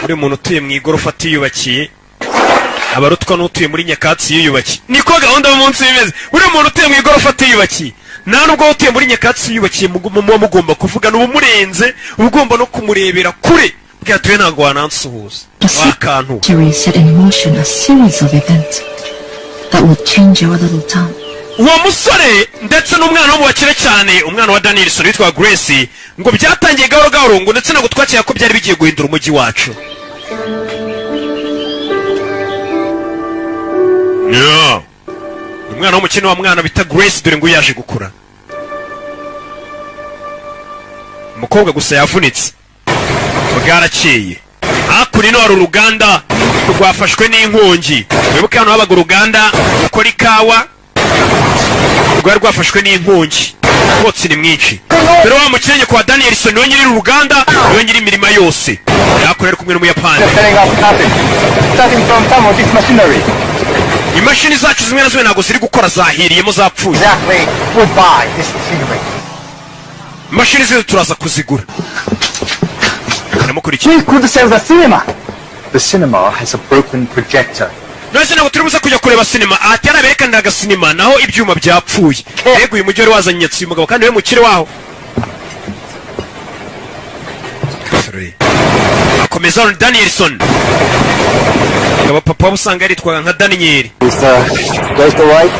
Uri muntu utuye mu igorofa atiyubakiye aba arutwa n'utuye muri nyakatsi yiyubakiye. Niko gahunda y'umunsi bimeze. Uriya muntu utuye mu igorofa atiyubakiye, nta nubwo utuye muri nyakatsi yiyubakiye muba mugomba kuvugana, uba umurenze, uba ugomba no kumurebera kure. Bwatuye ntabwo wanansuhuza wakantu. Jerry set in motion a series of events that would change our little town. Uwo musore ndetse n'umwana wo mu bakire cyane, umwana wa Danielson witwa Grace, ngo byatangiye gahoro gahoro, ngo ndetse ntabwo twakeka ko byari bigiye guhindura umujyi wacu. Yeah. Umwana w'umukene wa mwana bita Grace, dore ngo yaje gukura. Umukobwa gusa yavunitse, bwarakeye. Hakuno ino hari uruganda rwafashwe n'inkongi. Wibuke hano habaga uruganda rukora ikawa, rwari rwafashwe n'inkongi, umwotsi ni mwinshi. Dore wa mukene kwa Danielson, niwe nyiri uruganda, niwe nyiri imirima yose. Yakorera kumwe n'Umuyapani. Setting up nothing. Starting from some of this machinery. Imashini zacu zimwe na zimwe ntabwo ziri gukora, zahiriyemo, zapfuye. Exactly. Would buy this machinery. Imashini zose turaza kuzigura. Aramukurikiye. We could sell the cinema. The cinema has a broken projector. None se ntabwo turi buze kujya kureba sinema? Ati yaraberekaniraga sinema, naho ibyuma byapfuye. Mbega uyu mujyi wari wazanye nyatsi uyu mugabo, kandi we mukire waho. Sorry. Akomeza ni Danielson. Ngabo papa we usanga yaritwaga nka Daniel. Is Grace all right?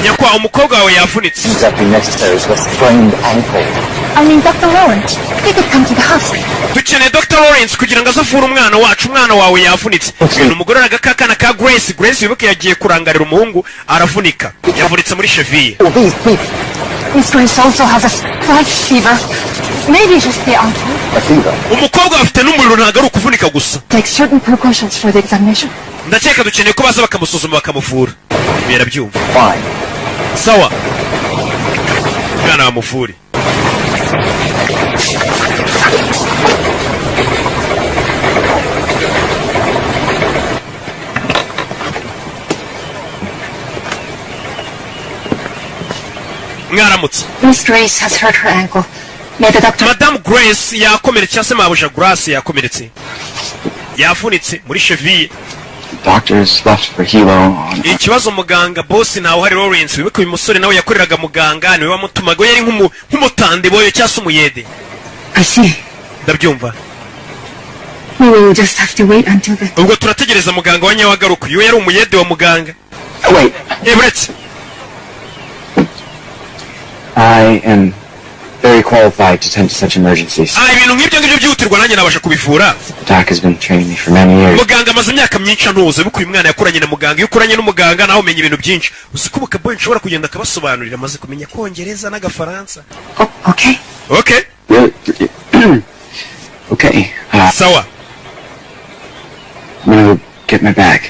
Nyakwa umukobwa wawe yavunitse. Exactly necessary for a sprained ankle. I mean, Dr. Lawrence, he could come to the house. Dukeneye Dr Lawrence kugira ngo aze avure umwana wacu, umwana wawe yavunitse. Ni umugore agakakana ka Grace. Grace wibuke yagiye kurangarira umuhungu, aravunika, yavunitse muri cheville. All these people. Miss Grace also has a slight fever. Maybe just the ankle. A fever. Umukobwa afite n'umuriro, ntabwo ari ukuvunika gusa. Take certain precautions for the examination. Ndakeka dukeneye ko baza bakamusuzuma, bakamuvura. Ibi arabyumva. Fine. Sawa, umwana bamuvure. Mwaramutse. Miss Grace has hurt her ankle. May the doctor... Madamu Grace yakomeretse, cyangwa se mabuja Grace yakomeretse, yavunitse muri cheville. Doctors left for Hilo on. Ikibazo muganga boss ntawe uhari, Lawrence. Wibuke uyu musore nawe yakoreraga muganga, niwe wamutumaga, we yari nk'umutandi boyo cyangwa se umuyede. I see. Ndabyumva. We will just have to wait until the... Ubwo turategereza muganga wa nyawagaruka, uyu yari umuyede wa muganga. Wait. Uretse. I am very qualified to tend to such emergencies. Ah, ibintu nk'ibyo ngibyo byihutirwa nanjye nabasha kubivura. The doc has been training me for many years. Muganga amaze imyaka myinshi antuza. Wibuke uyu mwana yakuranye na muganga. Iyo ukuranye n'umuganga nawe umenya ibintu byinshi. Uzi ko ubukaboyi nshobora kugenda akabasobanurira, amaze kumenya Kongereza n'Agafaransa. Oh, okay. Okay. Really? Okay. Sawa. I'm gonna go get my bag.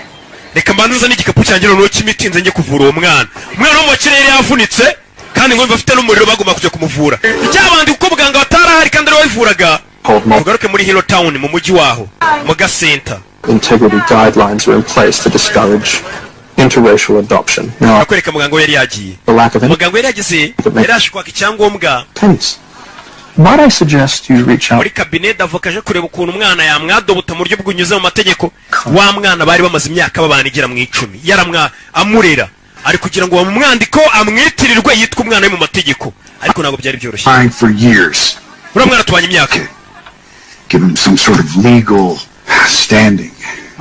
Reka mbanze n'igikapu cyanjye noneho cy'imiti, nze njye kuvura uwo mwana. Umwana wo mu bakire yavunitse kandi ngo afite n'umuriro, bagomba kujya kumuvura byabandi kuko muganga batarahari kandi ariwe wabivuraga. Tugaruke muri Hero Town, mu mujyi waho mu gasenta. Integrity guidelines are in place to discourage interracial adoption. Now, Akwereka muganga we yari yagiye. the lack of any Muganga yari yagize, yari yaje kwaka icyangombwa case. Might I suggest you reach out muri cabinet d'avocat, aje kureba ukuntu umwana yamwadobota mu buryo bwunyuze mu mategeko. Wa mwana bari bamaze imyaka babana igera mu 10, yaramwa amurera, ari kugira ngo bamumwandiko amwitirirwe, yitwe umwana we mu mategeko, ariko ntabwo byari byoroshye. Fine for years. Uriya mwana tubanye imyaka. Give him some sort of legal standing.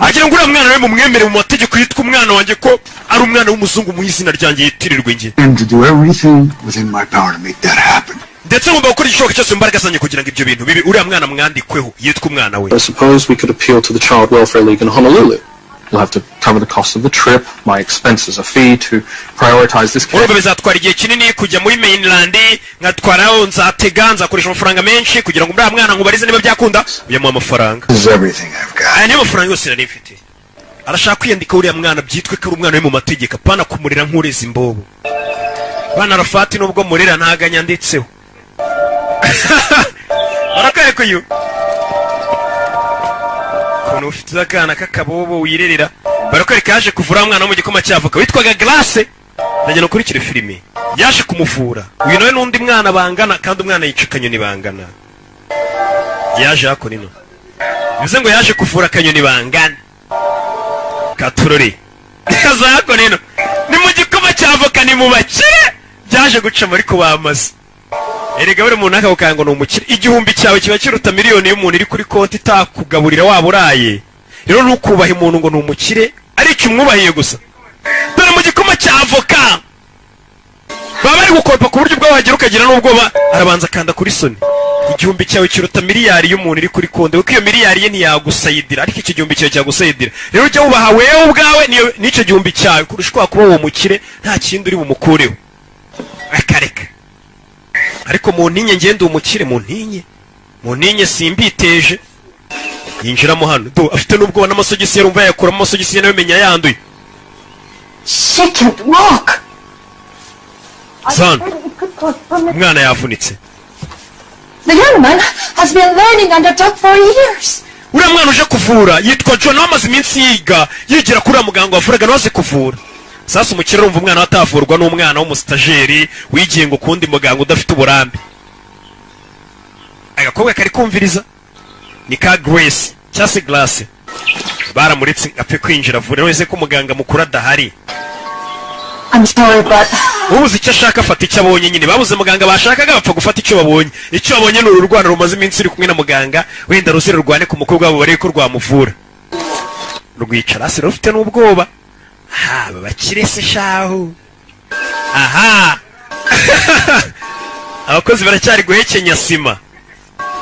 Agira ngo uriya mwana we mumwemere mu mategeko yitwa umwana wanjye, ko ari umwana w'umuzungu, mu izina ryanjye yitirirwe njye. And to do everything within my power to make that happen. Ndetse ngomba gukora igishoboka cyose mu mbaraga zanjye kugira ngo ibyo bintu bibe, uriya mwana mwandikweho yitwa umwana we. I suppose we could appeal to the Child Welfare League in Honolulu. You'll have to cover the cost of the trip, my expenses, a fee to prioritize this case. Urumva bizatwara igihe kinini kujya muri mainland, nkatwaraho, nzatega, nzakoresha amafaranga menshi kugira ngo uriya mwana nkubarize niba byakunda. Uyamuha amafaranga. This is everything I've got. Aya niyo mafaranga yose nari mfite. Arashaka kwiyandika uriya mwana, byitwe ko ari umwana we mu mategeko, apana kumurera nk'ureza imbobo. Bana Rafati, nubwo murera ntago anyanditseho. Barakwereka uyu ukuntu ufite akana k'akabobo wirerera. Barakwereka yaje kuvura umwana wo mu gikoma cy'avoka witwaga Grace. Ndagenda ukurikire filime. Yaje kumuvura, uyu nawe n'undi mwana bangana, kandi umwana yica akanyoni bangana. Yaje hakuno ino, bivuze ngo yaje kuvura akanyoni bangana katurori. Kaza hakuno ino, ni mu gikoma cy'avoka, ni mu bakire. Byaje gucamo ariko bamaze. Erega buri muntu akakubwira ngo ni umukire, 1000 cyawe kiba kiruta miliyoni y'umuntu iri kuri konti itakugaburira waba uraye. Rero ntukubahe umuntu ngo ni umukire ari icyo umwubahiye gusa. Dore mu gikoma cya avoka baba bari gukoropa ku buryo ubwo wahagera ukagira n'ubwoba. Arabanza akanda kuri soni. 1000 cyawe kiruta miliyari y'umuntu iri kuri konti, kuko iyo miliyari ye ntiyagusayidira, ariko icyo 1000 cyawe cyagusayidira. Rero ujya wubaha wewe ubwawe n'icyo 1000 cyawe kurusha uko wakuba uwo mukire nta kindi uri bumukureho. Akareka ariko mu ntinye, ngende umukire mu ntinye, mu ntinye simbiteje. Yinjiramo hano, do afite n'ubwoba n'amasogisi, yarumva yayakuramo amasogisi ye nawe menya yanduye. She can't walk. Zano umwana yavunitse. The young man has been learning under Doc for years. Uriya mwana uje kuvura yitwa John, amaze iminsi yiga, yigira kuri uriya muganga wavuraga, nawe azi kuvura. Sasa umukire urumva umwana we atavurwa n'umwana w'umusitageri wigiye ngo kundi muganga udafite uburambe. Agakobwa kari kumviriza ni ka Grace cyangwa se Grace. Baramuretse apfe kwinjira avure wese ko umuganga mukuru adahari. I'm sorry, but Ubuze icyo ashaka afata icyo abonye nyine. Babuze muganga bashakaga, bapfa gufata icyo babonye. Icyo babonye ni uru rwana rumaze iminsi ruri kumwe na muganga, wenda ruze rurwane ku mukobwa wabo, barebe ko rwamuvura. Rwicara hasi rufite n'ubwoba. Aha bakire se shahu? Aha abakozi baracyari guhekenya sima.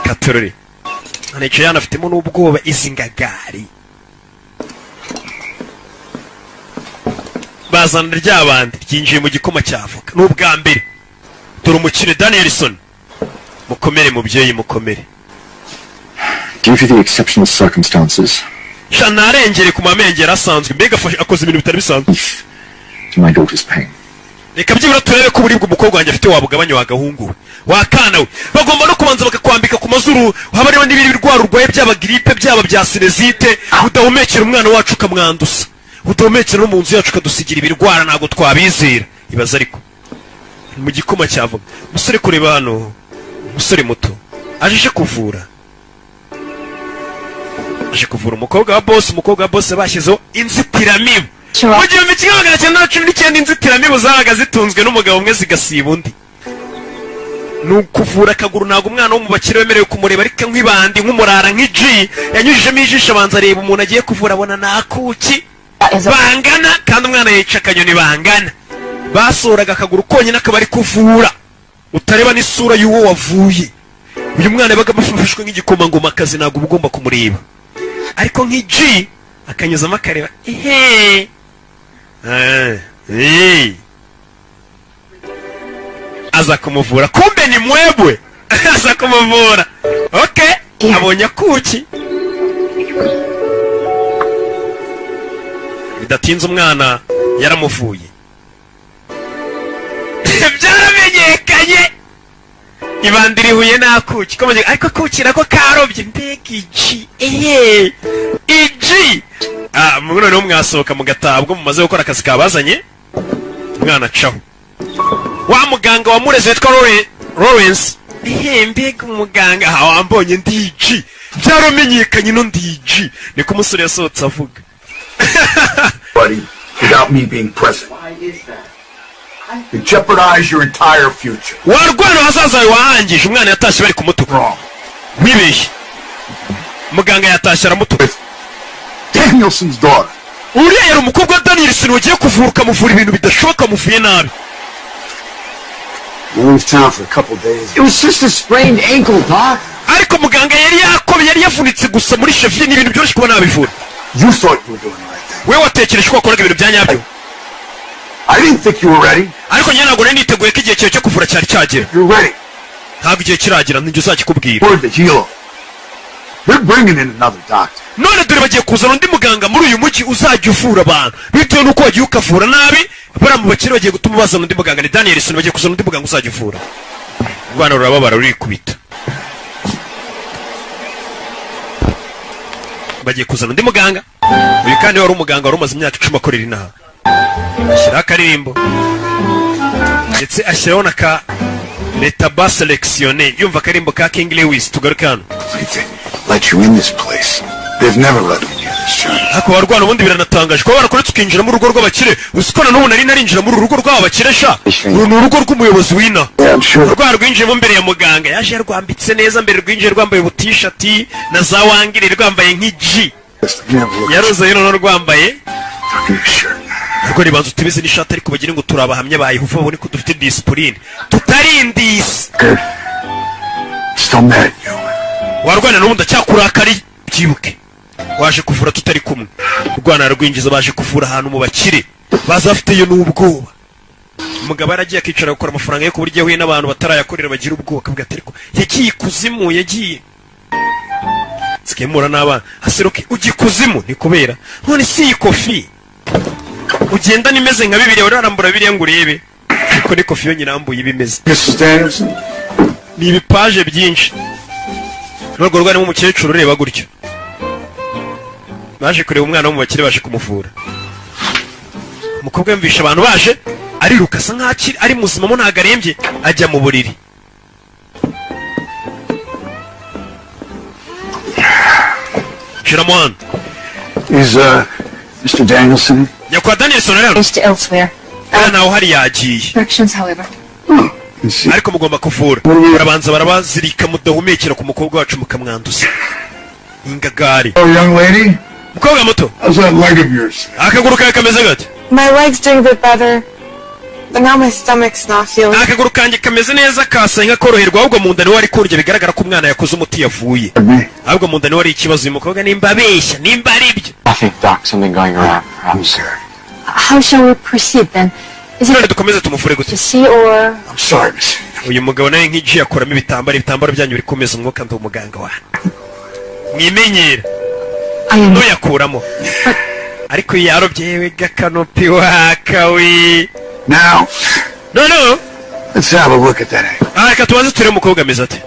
Katorore hano hano afitemo n'ubwoba izi ngagari. Bazana rya bandi ryinjiye mu gikoma cya avoka, ni ubwa mbere. Dore umukire Danielson. Mukomere mubyeyi, mukomere. Due to the exceptional circumstances, Sha ntarengere ku mamengero asanzwe, mbega akoze ibintu bitari bisanzwe. to my daughter's pain. Reka byibura turebe ko uburibwe umukobwa wanjye afite wabugabanya. Wagahungu we, wakana we, bagomba no kubanza bakakwambika ku mazuru, haba hariho n'ibindi birwara urwaye, byaba giripe, byaba bya sinezite. Udahumekera umwana wacu ukamwanduza, udahumekera no mu nzu yacu ukadusigira ibirwara, ntabwo twabizera. Ibaza ariko mu gikoma cyavuga. Umusore kureba hano, umusore muto aje kuvura, aje kuvura umukobwa wa boss. Umukobwa wa boss bashyizeho inzitiramibu mu 1919. Inzitiramibu zabaga zitunzwe n'umugabo umwe zigasiba undi. Ni ukuvura akaguru, ntabwo umwana wo mu bakire wemerewe kumureba, ariko nk'ibandi, nk'umurara, nk'iji yanyujijemo ijisho, abanza areba umuntu agiye kuvura, abona nakuki bangana, kandi umwana yica akanyoni bangana. Basohoraga akaguru konyine akaba ari kuvura, utareba n'isura y'uwo wavuye. Uyu mwana yabaga amufashwe nk'igikomangomakazi, ntabwo uba ugomba kumureba, ariko nk'iji akanyuzamo akareba. Ehe. Eh. Aza kumuvura, kumbe ni mwebwe. Aza kumuvura, okay, abonye akuki. Bidatinze umwana yaramuvuye, byaramenyekanye ibandi rihuye n'akuki. Ariko akuki nako karobye. Mbega iji! Ehe, iji. Ah, noneho mwasohoka mugataha ubwo mumaze gukora akazi kabazanye. Umwana acaho wa muganga wamureze witwa Lawrence. Ehe, mbega umuganga! Aha wambonye ndiji, byaramenyekanye no ndiji. Niko umusore yasohotse avuga. Buddy, without me being present. You jeopardize your entire future. Warwana ahazaza hawe wahangije. Umwana yatashye bari kumutuka. Wibeshye, muganga yatashye aramutuka. Danielson's daughter. Uriya yari umukobwa wa Danielson wagiye kuvura, ukamuvura ibintu bidashoboka, amuvuye nabi. You leave town for a couple days. It was just a sprained ankle, Doc. Ariko muganga, yari yakomeye, yari yavunitse gusa muri cheville, ni ibintu byoroshye kuba nabivura. You thought you were doing the right thing. We watekereje ko wakoraga ibintu bya nyabyo. I didn't think you were ready. Ariko njye ntabwo nari niteguye ko igihe cyawe cyo kuvura cyari cyagera. You're ready. Ntabwo igihe kiragera, nijye uzakikubwira. Word to Hilo. They're bringing in another doctor. None dore bagiye kuzana undi muganga muri uyu mujyi uzajya uvura abantu, bitewe n'uko wagiye ukavura nabi. Bariya mu bakire bagiye gutuma bazana undi muganga, ni Danielson. Bagiye kuzana undi muganga uzajya uvura. Urwana rurababara, rurikubita. Bagiye kuzana undi muganga. Uyu kandi wari umuganga wari umaze imyaka 10 akorera inaha. Ashyiraho akaririmbo, ndetse ashyiraho na ka letaba sélectionné, yumva akaririmbo ka King Lewis. Tugaruke hano. Let you in this place. They've never let me near this joint. Ariko warwana ubundi biranatangaje kuba barakuretse ukinjira mu rugo rw'abakire. Uzi ko na n'ubu nari narinjira muri uru rugo rw'aba bakire sha? Uru ni urugo rw'umuyobozi w'ina. Yeah, I'm sure. Rwa rwinjiyemo mbere ya muganga, yaje yarwambitse neza mbere, rwinjiye rwambaye ubutishati na za wangire, rwambaye nk'igi. Let me have a look. Yaruzayo noneho rwambaye. Tuck in your shirt. Ariko ribanza utibeze n'ishati, ariko bagire ngo turi abahamya ba Yehova, babone ko dufite discipline, tutarindisi. Good. Still mad at you. Warwana n'ubundi ndacyakurakariye, byibuke waje kuvura tutari kumwe. Urwana rwinjiza, baje kuvura ahantu mu bakire, baza bafiteyo n'ubwoba. Umugabo yaragiye akicara gukora amafaranga ye, ku buryo yahuye n'abantu batarayakorera bagira ubwoba, akavuga ati ariko yagiye ikuzimu, yagiye nsigaye n'abana aseruke ujya ikuzimu. Ni kubera none si iyi kofi ugendana imeze nka Bibiliya, wararambura Bibiliya ngo urebe, ariko ni kofi yonyine irambuye iba imeze. Mrs. Danielson? Ni ibipaje byinshi. N'urwo rwarimo umukecuru ureba gutyo. Baje kureba umwana wo mu bakire, baje kumuvura. Umukobwa yumvisha abantu baje, ariruka, asa nkaho akiri ari muzima mo, ntabwo arembye, ajya mu buriri. Shiramo hano. Is Mr. Danielson? Nyakwa Danielson ari hano? Engaged elsewhere. Uriya ntawe uhari, yagiye. Instructions, however. Ariko mugomba kuvura, barabanza barabazirika, mudahumekera ku mukobwa wacu mukamwanduza ingagari. Oh, young lady? Mukobwa muto. How's that leg of yours? Akaguru kawe kameze gate? My leg's doing a bit better, but now my stomach's not feeling. Akaguru kanjye kameze neza, kasaye nk'akoroherwa, ahubwo mu nda niho ari kurya. Bigaragara ko umwana yakoze umuti yavuye, ahubwo mu nda niho ari ikibazo. Uyu mukobwa nimba abeshya, nimba ari byo. Nothing, Doc. Something going around. I'm sorry. How shall we proceed then? Is None it dukomeze tumuvure gute? to see or I'm sorry, miss. Uyu mugabo nawe nk'igi akoramo ibitambaro, ibitambaro byanyu biri kumeza umwuka. Ndi umuganga wa mwimenyera. I am ntuyakuramo, ariko iyo yarobye, yewe gakanopi wakawe. Now, No. let's have a look at that ankle. Ah, reka tubanze turebe umukobwa ameze ate.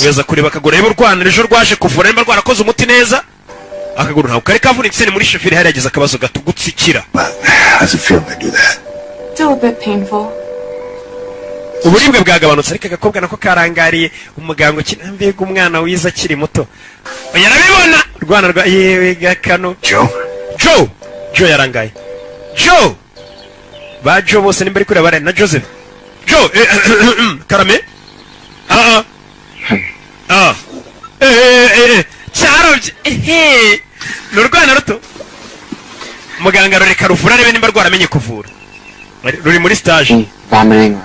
Weza kureba akaguru, reba urwana ejo rwaje kuvura nimba rwarakoze umuti neza. Akaguru ntabwo kari kavunitse, ni muri cheville hari yagize akabazo gato, gutsikira. How's it feel when I do that? Still a bit painful. Uburibwe bwagabanutse, ariko agakobwa nako karangariye umuganga ukina. Mbega umwana wiza akiri muto! Oya, arabibona rwana rwa yewe gakano. Joe? Joe, Joe yarangaye. Joe, ba Joe bose nimba ari kureba bare na Joseph. Joe, karame. Ah ah ah, cyarobye ehe, ni urwana ruto. Muganga rureka ruvura, arebe nimba rwaramenye kuvura. Ruri muri stage. Vomiting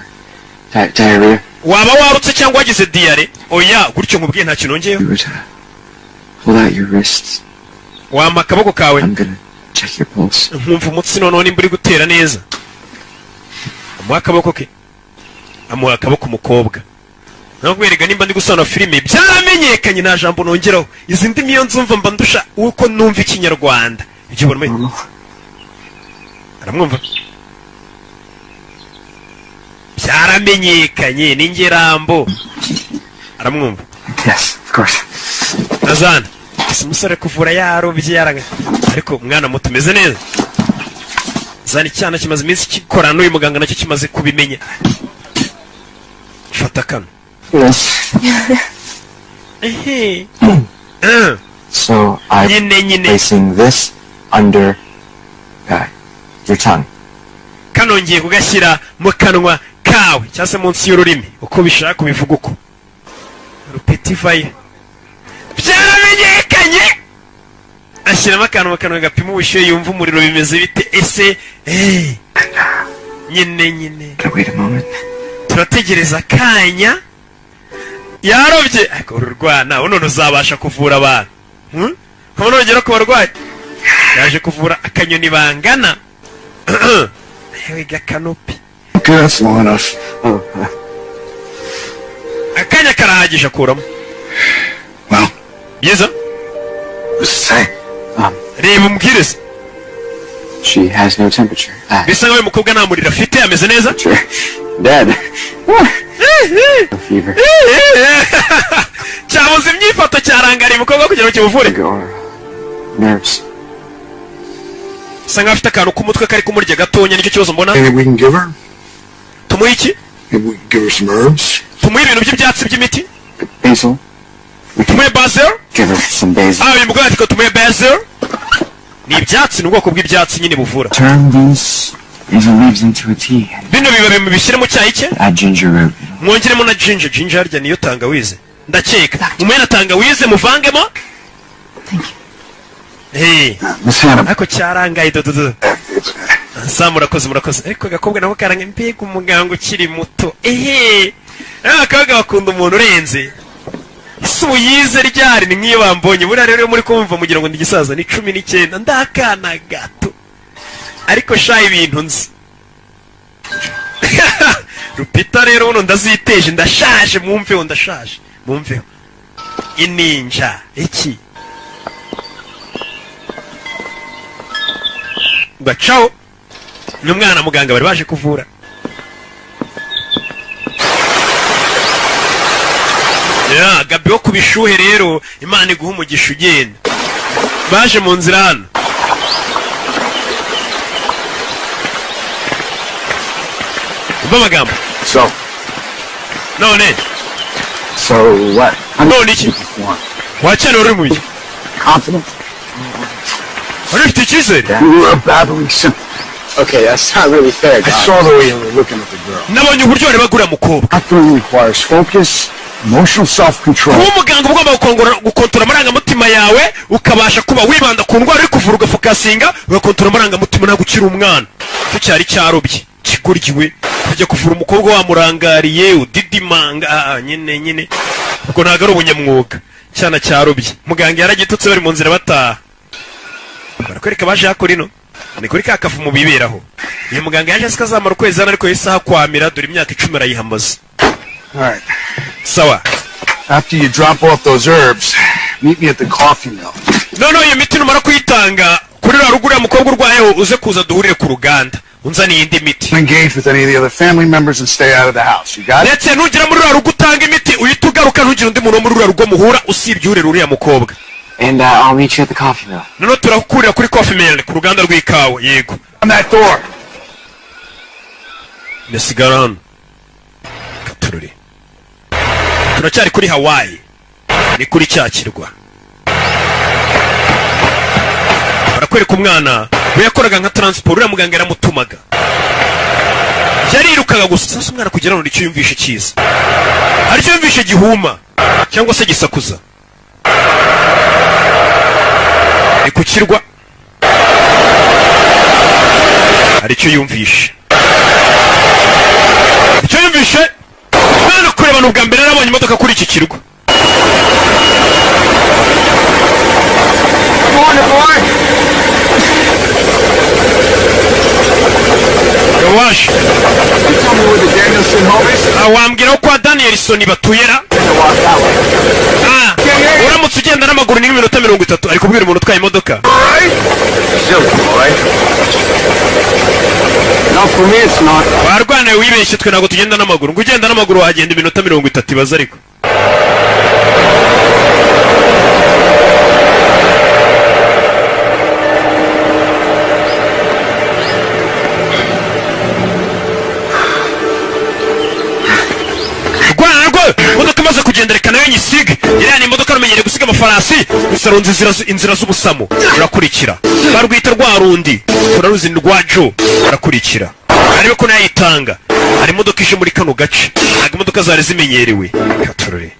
or diarrhea. Waba warutse cyangwa wagize diyare? Oya, gutyo nkubwiye, nta kintu nongeyeho. You would hold out your wrists. Wampa akaboko kawe? I'm gonna check your pulse. Nkumva umutsi noneho nimba uri gutera neza. Amuha akaboko ke, amuha akaboko umukobwa. Nakwereka nimba ndi gusobanura filime byaramenyekanye, nta jambo nongeraho. Izi ndimi iyo nzumva mba ndusha uko numva ikinyarwanda. Ibyo ubona aramwumva byaramenyekanye, ni ngerambo aramwumva. Yes, of course. Azana ese umusore kuvura yarobye yaranga, ariko umwana muto umeze neza. Zana icyana kimaze iminsi gikorana n'uyu muganga, nacyo kimaze kubimenya. Fata kano. Yes. Ehe. So I'm Nyine nyine. placing this under your tongue. Kano ngiye kugashyira mu kanwa kawe cyangwa se munsi y'ururimi, uko ubishaka ubivuga, uko rupeti vayo byaramenyekanye. Yumvikanye, ashyiramo akantu mu kanwa gapima ubushyuhe, yumva umuriro bimeze bite ese. Nyine nyine. Wait a moment. Turategereza akanya. Yarobye, ariko uru rwana none uzabasha kuvura abantu? Hmm? Nkaba nongera ku barwayi yaje kuvura akanyoni bangana yewe gakanopi. Okay, that's long enough. Oh, Akanya karahagije, akuramo. Well, Byiza. what's it say? Reba umbwirize. She has no temperature. Ah, Bisa nkaho uyu mukobwa nta muriro afite, ameze neza. sure. Dead. No fever. Cyabuze imyifato, cyarangariye umukobwa kugira ngo kimuvure. Or nerves. Bisa nkaho afite akantu k'umutwe kari kumurya gatonya, nicyo kibazo mbona. Anything we can give her? Tumuhe iki? Maybe we can give her some herbs. Tumuhe ibintu by'ibyatsi by'imiti. Basil. Tumuhe basil. Give her some basil. Ah, uyu mugore ati ko tumuhe basil, ni ibyatsi, ni ubwoko bw'ibyatsi nyine buvura. Turn these basil leaves into a tea. Bino bibabi mubishyire mu cyayi cye. Add ginger root. Mwongeremo na ginger. Ginger harya niyo tangawize, ndakeka. Mumuhe na tangawize muvangemo. Thank you. Hey. Miss Hannah. Ariko cyarangaye dododo sa, murakoze murakoze. Ariko agakobwa nako karangaye, mbega umuganga ukiri muto. Ehe, abakobwa bakunda umuntu urenze. Ese ubu yize ryari? Ni nk'iyo bambonye buriya rero, iyo muri kumva mugira ngo ndi igisaza, ni 19, ndakana gato, ariko sha ibintu nzi rupita rero buno ndaziteje, ndashaje, mwumveho, ndashaje, mwumveho ininja iki gacaho. Ni umwana muganga bari baje kuvura. Ya Gabi wo ku bishuhe rero, Imana iguha umugisha. Ugenda baje mu nzira hano. Umva amagambo. So, None So what? None iki wacyane wari uri mu biki? Confident? Wari ufite icyizere? You were babbling simple. Okay, that's not really fair, I Doc. saw the way you were looking at the girl. Nabonye uburyo warebaga uriya mukobwa. Doctoring requires focus, emotional self-control. Kuba umuganga uba ugomba gukontorora amarangamutima yawe, ukabasha kuba wibanda ku ndwara uri kuvura, ugafokasinga, ugakontorora amarangamutima, ntabwo ukiri umwana. Icyo cyari cyarobye kigoryiwe kujya kuvura umukobwa wamurangariye udidimanga. Ah, nyine nyine, ubwo ntabwo ari ubunyamwuga. Cyana cyarobye, muganga yaragitutse bari mu nzira bataha. Barakwereka baje hakurino, ni kuri ka kavumu biberaho. Uyu muganga yaje asika azamara ukwezi hano, ariko yahise ahakwamira. Dore imyaka 10 arayihamaze. All right. Sawa. After you drop off those herbs, meet me at the coffee mill. Noneho iyo miti numara kuyitanga kuri ruriya rugo uriya mukobwa urwayeho, uze kuza duhurire ku ruganda unzaniye indi miti. Engage with any of the other family members and stay out of the house. You got it? Ndetse nugera muri ruriya rugo utanga imiti, uhite ugaruka, ntugire undi muntu wo muri ruriya rugo muhura usibye urera uriya mukobwa. And I'll meet you at the coffee mill. Noneho turakurira kuri coffee mill, ku ruganda rw'ikawa, yego. On that door. Ndasigara hano katururi. Turacyari kuri Hawaii, ni kuri cya kirwa. Barakwereka umwana we yakoraga nka transport, uriya muganga yaramutumaga, yarirukaga gusa. Sasa umwana kugira ngo icyo yumvishe cyiza, hari icyo yumvishe gihuma cyangwa se gisakuza, ni ku kirwa, hari icyo yumvishe, icyo yumvishe mwana kurebana. Ubwa mbere yarabonye imodoka kuri iki kirwa. Come on, boy. Waje. You tell me where the Danielson home is? Ah, wambwira ko kwa Danielson batuyera? Walk that way. Ah, uramutse ugenda n'amaguru ni nk'iminota 30, ari kubwira umuntu utwaye imodoka. All right? Silly, all right? No, for me it's not. Warwanaye wibeshye, twe ntabwo tugenda n'amaguru. Ngo ugenda n'amaguru wagenda iminota 30, ibaze ariko. Rwana rwo imodoka imaze kugenda, reka nayo nyisige. Iriya ni imodoka rumenyereye gusiga amafarasi gusa, runze inzira z'ubusamo. Rurakurikira, barwita rwa rundi turaruzi, ni rwa Jo. Barakurikira arebe ko nayitanga. Hari imodoka ije muri kano gace, ntabwo imodoka zari zimenyerewe. Katurore.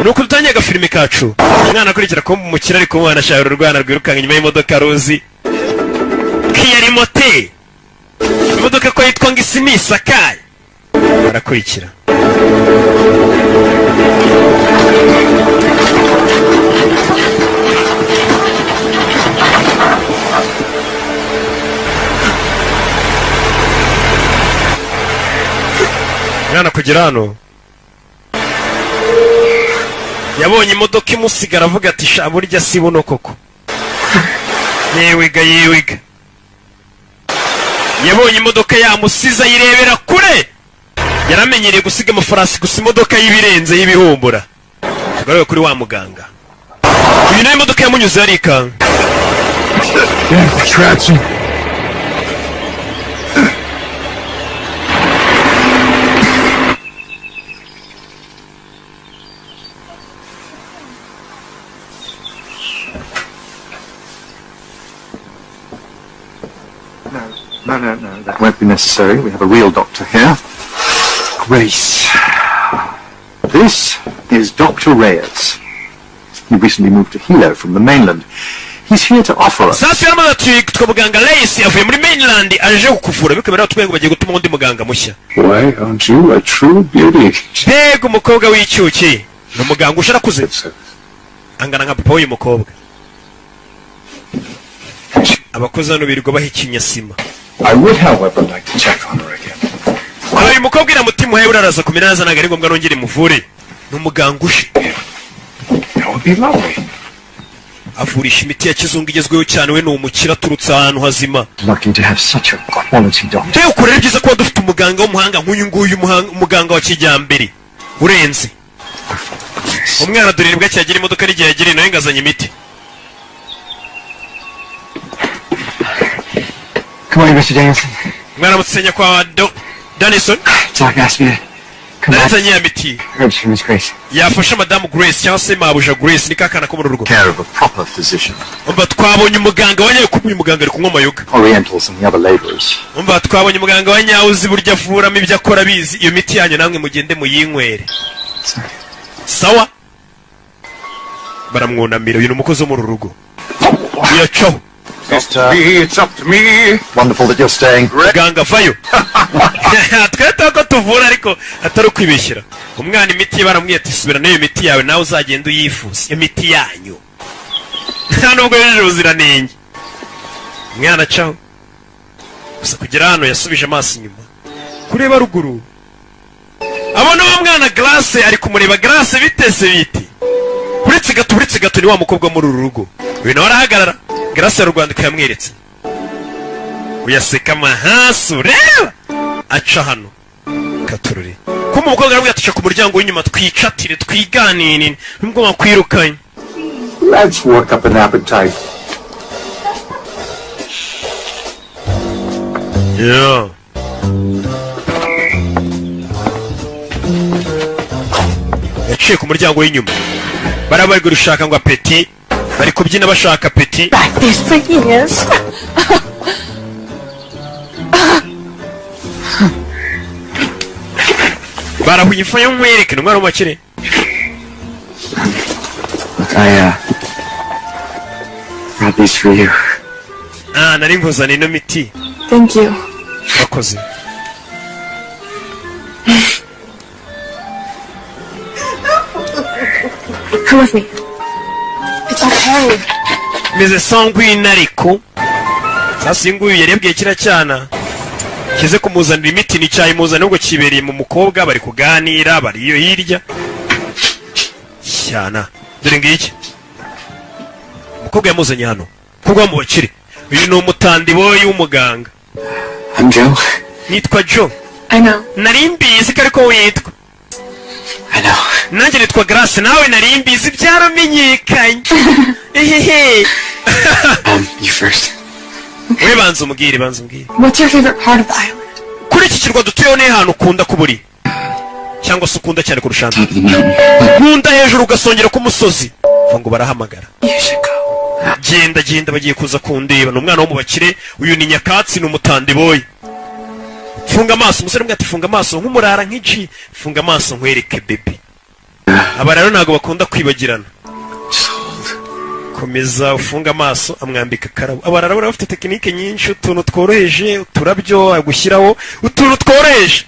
Nuko dutangiye agafilime kacu, umwana akurikira ko umukire ari kumwana ashaka urwana rwirukanka inyuma y'imodoka ruzi kiyari moteri, imodoka ko yitwa ngo isi ni isakaye, barakurikira. Mwana kugera hano yabonye imodoka imusigara, avuga ati: "Sha, burya si buno koko." Yewega yewega, yabonye imodoka yamusize ayirebera kure. Yaramenyereye gusiga amafarasi gusa, imodoka y'ibirenze y'ibihumbura. Tugaruke kuri wa muganga, uyu nawe imodoka yamunyuze arikanga. Yeah, contraption. No, that won't be necessary. We have a real doctor here. Grace. This is Dr. Reyes. He recently moved to Hilo from the mainland. He's here to offer us Sasa yaramaze ati: "Yitwa muganga Reyes, avuye muri mainland, aje kukuvura." Bikaba rero ngo bagiye gutuma undi muganga mushya. Why, aren't you a true beauty? Mbega umukobwa w'icyuki! Ni umuganga usharakuze, angana nka papa w'uyu mukobwa. Abakozi hano birirwa bahikinya sima. I would, however, like to check on her again. Uyu mukobwa iramutima uhaye uraraza kumera neza, ntabwo ari ngombwa nongere muvure, ni umuganga uje. That would be lovely. Avurisha imiti ya kizungu igezweho cyane. We ni umukire, aturutse ahantu hazima. Lucky to have such a quality doctor. Mbega ukuntu ari byiza kuba dufite umuganga w'umuhanga nk'uyu nguyu, umuganga wa kijyambere urenze. Umwana dore nibwo akiyagira imodoka n'igihe yagiriye nawe ngo azanye imiti. Good morning, Mr. Danielson. Mwaramutse nyakubahwa Danielson. Doc asked me to come back. Nazanye ya miti Herbs for Miss Grace. yafasha madamu Grace, cyangwa se mabuja Grace, ni kakana ko mu rugo. Care of a proper physician. Umva, twabonye umuganga wa nyawe, kuko uyu muganga ari kunywa amayoga. Orientals and the other laborers. Umva, twabonye umuganga wa nyawe uzi buryo avuramo, ibyo akora abizi. Iyo miti yanyu namwe mugende muyinywere. Sawa, baramwunamira. Uyu ni umukozi wo mu rugo, uyacaho. It's up to me, it's up to me. Wonderful that you're staying. Muganga vayo, twete ko tuvura ariko atari ukwibeshyira. Umwana imiti ye baramubwiye ati: "Subira n'iyo miti yawe, nawe uzagenda uyifuza iyo miti yanyu, nta nubwo yujuje ubuziranenge." Umwana acaho gusa. Kugera hano yasubije amaso inyuma kureba ruguru, abona wa mwana Grace ari kumureba. Grace, bitese biti? Uretse gato, uretse gato, ni wa mukobwa muri uru rugo. Uyu nawe arahagarara. Grace ya rwandiko yamweretse, uyaseka amahasu. Reba, aca hano katurore ko umukobwa aramubwira ati: "Ca ku muryango w'inyuma twicatire twiganirire, nubwo wakwirukanye." Let's work up an appetite. Yeah. Yaciye ku muryango w'inyuma. Bari bari gushaka ngo appétit, bari kubyina bashaka appétit. This for years. Barahuye ifa yo nkwereke, ni umwana w'umukire. Look, I brought these for you. Ah, nari nkuzana ino miti. Thank you. Urakoze. Come with me. It's okay. Meze sangwine, ariko sasa uyu nguyu yari yabwiye kiriya cyana kize kumuzanira imiti, nticyayimuzanira, ubwo kibereye mu mukobwa, bari kuganira, bari iyo hirya cyana. Dore ngiki, umukobwa yamuzanye hano, umukobwa wo mu bakire. Uyu ni umutandiboyi w'umuganga. I'm Joe. Nitwa Joe. I know. Nari mbizi ko ariko witwa. I know. Nanjye nitwa Grace, nawe nari mbizi, byaramenyekanye, ehehe. You first. We banza umubwire, banza umubwire. What's your favorite part of the island? Kuri iki kirwa dutuyeho, ni ahantu ukunda kuba uri, cyangwa se ukunda cyane kurusha ahandi? Top of the mountain. Nkunda hejuru ugasongera k'umusozi. Uva ngo barahamagara. You should go. Genda, genda, bagiye kuza kundeba. Ni umwana wo mu bakire, uyu ni nyakatsi, ni umutandiboyi. Funga amaso, umusore umwe ati: "Funga amaso nk'umurara nk'iji, funga amaso nkwereke bebe." Aba rero ntabwo bakunda kwibagirana. Komeza ufunge amaso. Amwambika akarabo. Aba rero bafite tekinike nyinshi, utuntu tworoheje, uturabyo agushyiraho, utuntu tworoheje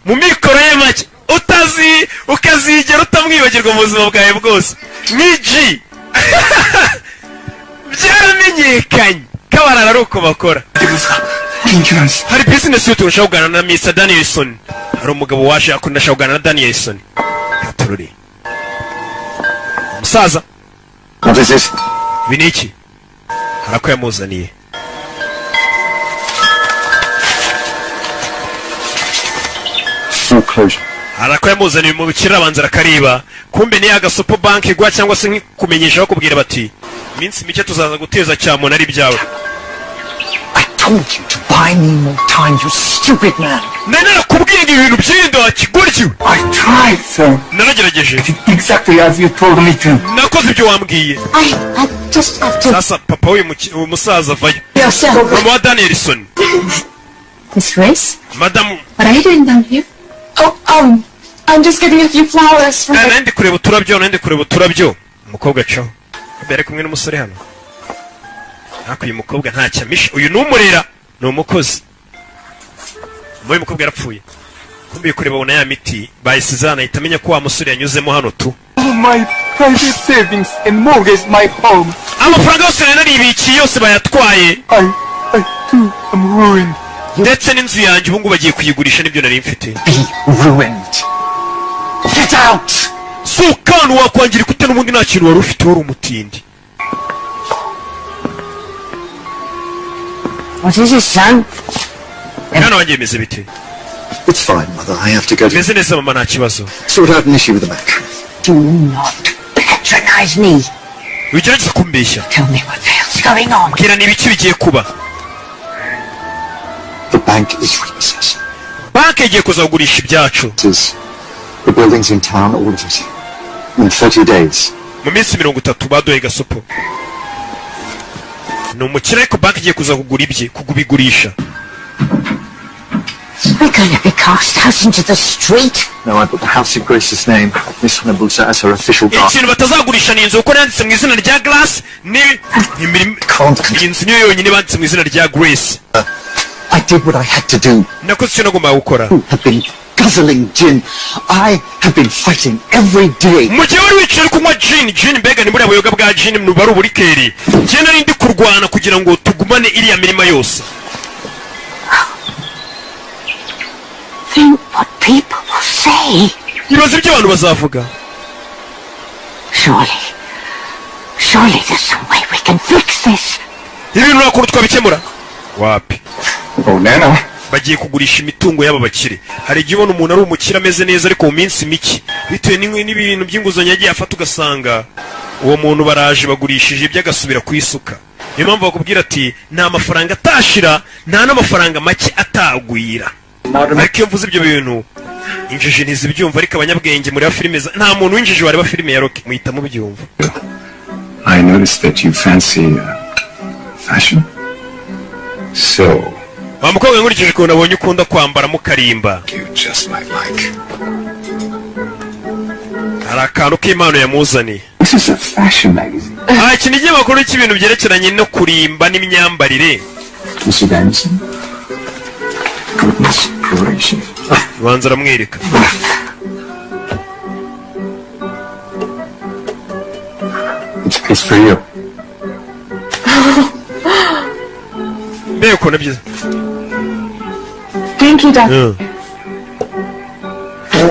mu mikoro ye make, utazi ukazigera utamwibagirwa mu buzima bwawe bwose. Nk'igi byaramenyekanye ko abarara ari uko bakora. Hari bizinesi yo turushaho kuganira na Mr Danielson. Hari umugabo waje akunda ashaka kuganira na Danielson. Katururi umusaza. What is this? Ibi ni iki? Hari ako yamuzaniye. Foreclosure. Hari ako yamuzaniye mu bukire, arabanza arakariba. Kumbe ni agasopo banki igwa cyangwa se nk'ikumenyesha, bakubwira bati iminsi mike tuzaza guteza cyamunara ari ibyawe. I told you to buy me more time, you stupid man. Nari narakubwiye ngo ibintu by'inda wakigoryiwe. I tried, sir. Naragerageje. Exactly as you told me to. Nakoze ibyo wambwiye. I just have to. Sasa papa w'uyu uyu musaza avayo. Yourself. Mama wa Danielson. Miss Grace, Madamu. what are you doing down here? Oh, I'm just getting a few flowers from Nari ndi kureba uturabyo, nari ndi kureba uturabyo. Umukobwa acaho mbere kumwe n'umusore hano. Ariko uyu mukobwa ntacyo amisha. Uyu ni umurera, ni umukozi. Uyu mukobwa yarapfuye. Kumbe kureba abona ya miti bayisize hano, ahita amenya ko wa musore yanyuzemo hano tu. All my private savings and mortgage my home. Amafaranga yose nari naribikiye yose bayatwaye. I too am ruined. Ndetse n'inzu yanjye ubu ngubu bagiye kuyigurisha, nibyo nari mfite. Be ruined. Get out! Si ukantu wakwangirika ute? N'ubundi nta kintu wari ufite, wari umutindi. What is it, son? Mwana wanjye, bimeze bite? It's fine, Mother. I have to go to Meze neza mama, nta kibazo. sort out an issue with the bank. Do not patronize me. Wigerageza kumbeshya. Tell me what the hell's going on. Mbwira, ni ibiki bigiye kuba? The bank is repossessing. Banki igiye kuza kugurisha ibyacu. It is the buildings in town, all of it. In 30 days. Mu minsi 30 baduhaye gasopo. Ni umukire, ariko banki igiye kuza kugura ibye, kugubigurisha. We're going to be cast out into the street. No, I put the house in Grace's name, Miss Hanabusa as her official guard. Ikintu batazagurisha ni inzu, kuko yanditse mu izina rya Grace. Ni imirimo iyi nzu niyo yonyine banditse mu izina rya Grace. I did what I had to do. Nakoze icyo nagombaga gukora. You have been guzzling gin. I have been fighting every day. Mu gihe wari wicaye uri kunywa gin, gin mbega ni buriya buyoga bwa gin buba ari uburikeri, njye nari ndi kurwana kugira ngo tugumane iriya mirima yose. Think what people will say. Ibaze ibyo abantu bazavuga. Surely, surely there's some way we can fix this. Ibintu nta kuntu twabikemura? Wapi. Oh, Nana. Bagiye kugurisha imitungo y'aba bakire. Hari igihe ubona umuntu ari umukire ameze neza, ariko mu minsi mike, bitewe n'ibintu by'inguzanyo yagiye afata, ugasanga uwo muntu baraje bagurishije ibyo, agasubira ku isuka. Niyo mpamvu bakubwira ati nta mafaranga atashira, nta n'amafaranga make atagwira. Ariko iyo mvuze ibyo bintu injiji ntizibyumva, ariko abanyabwenge mureba filime nta muntu w'injiji wareba filime ya Rocky, muhita mubyumva. I noticed that you fancy fashion. So, Wa mukobwa, nkurikije ukuntu abonye ukunda kwambara mukarimba, you just might like. hari akantu k'impano yamuzaniye. This is a fashion magazine. Ah, iki ni ikinyamakuru cy'ibintu byerekeranye no kurimba n'imyambarire. Mr. Danielson? Goodness gracious. Banza aramwereka. It's for you. Mbega ukuntu byiza! Thank you, Doctor.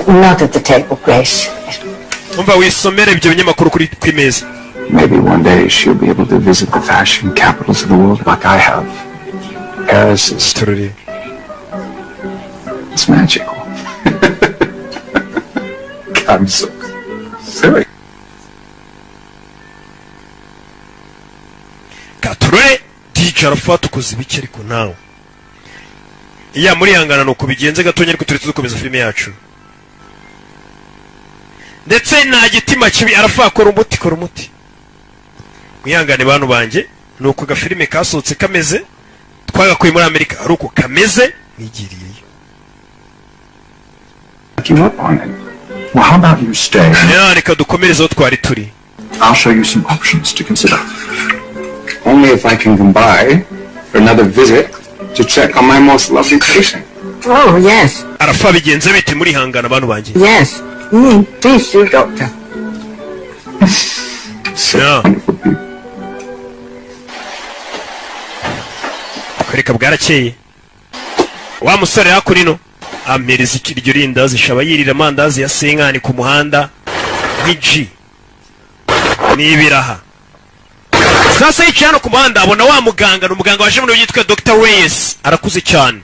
Not at the table, Grace. Umva, wisomere ibyo binyamakuru kuri ku imeza. Maybe one day she'll be able to visit the fashion capitals of the world like I have. Paris is Turore. It's magical. I'm so sorry. Katurore DJ Arafat ukoze ibiki? Ariko nawe iya murihangana, nuko bigenze gatonya, ariko turi dukomeza filime yacu. Ndetse nta gitima kibi. Arafat, kora umuti, kora umuti. Mwihangane bantu banjye, nuko agafilime kasohotse kameze, twagakuye muri Amerika ari uko kameze, mwigiriyeyo. You up on it. Well, how about you stay? Ya, reka dukomereze aho twari turi. I'll show you some options to consider. Only if I can come by for another visit to check on my most lovely patient. Oh, yes. Arafa bigenze bite? Murihangana, abantu banjye. Yes. Please do, Doctor. So Yeah. wonderful people. Kwereka bwarakeye, wa musore hakurino ampereza iryo rindazi, shaba yirira amandazi ya senkani ku muhanda nk'iji n'ibiraha. Sasa yicaye hano ku muhanda, abona wa muganga. Ni umuganga waje muri yitwa Dr Reyes, arakuze cyane.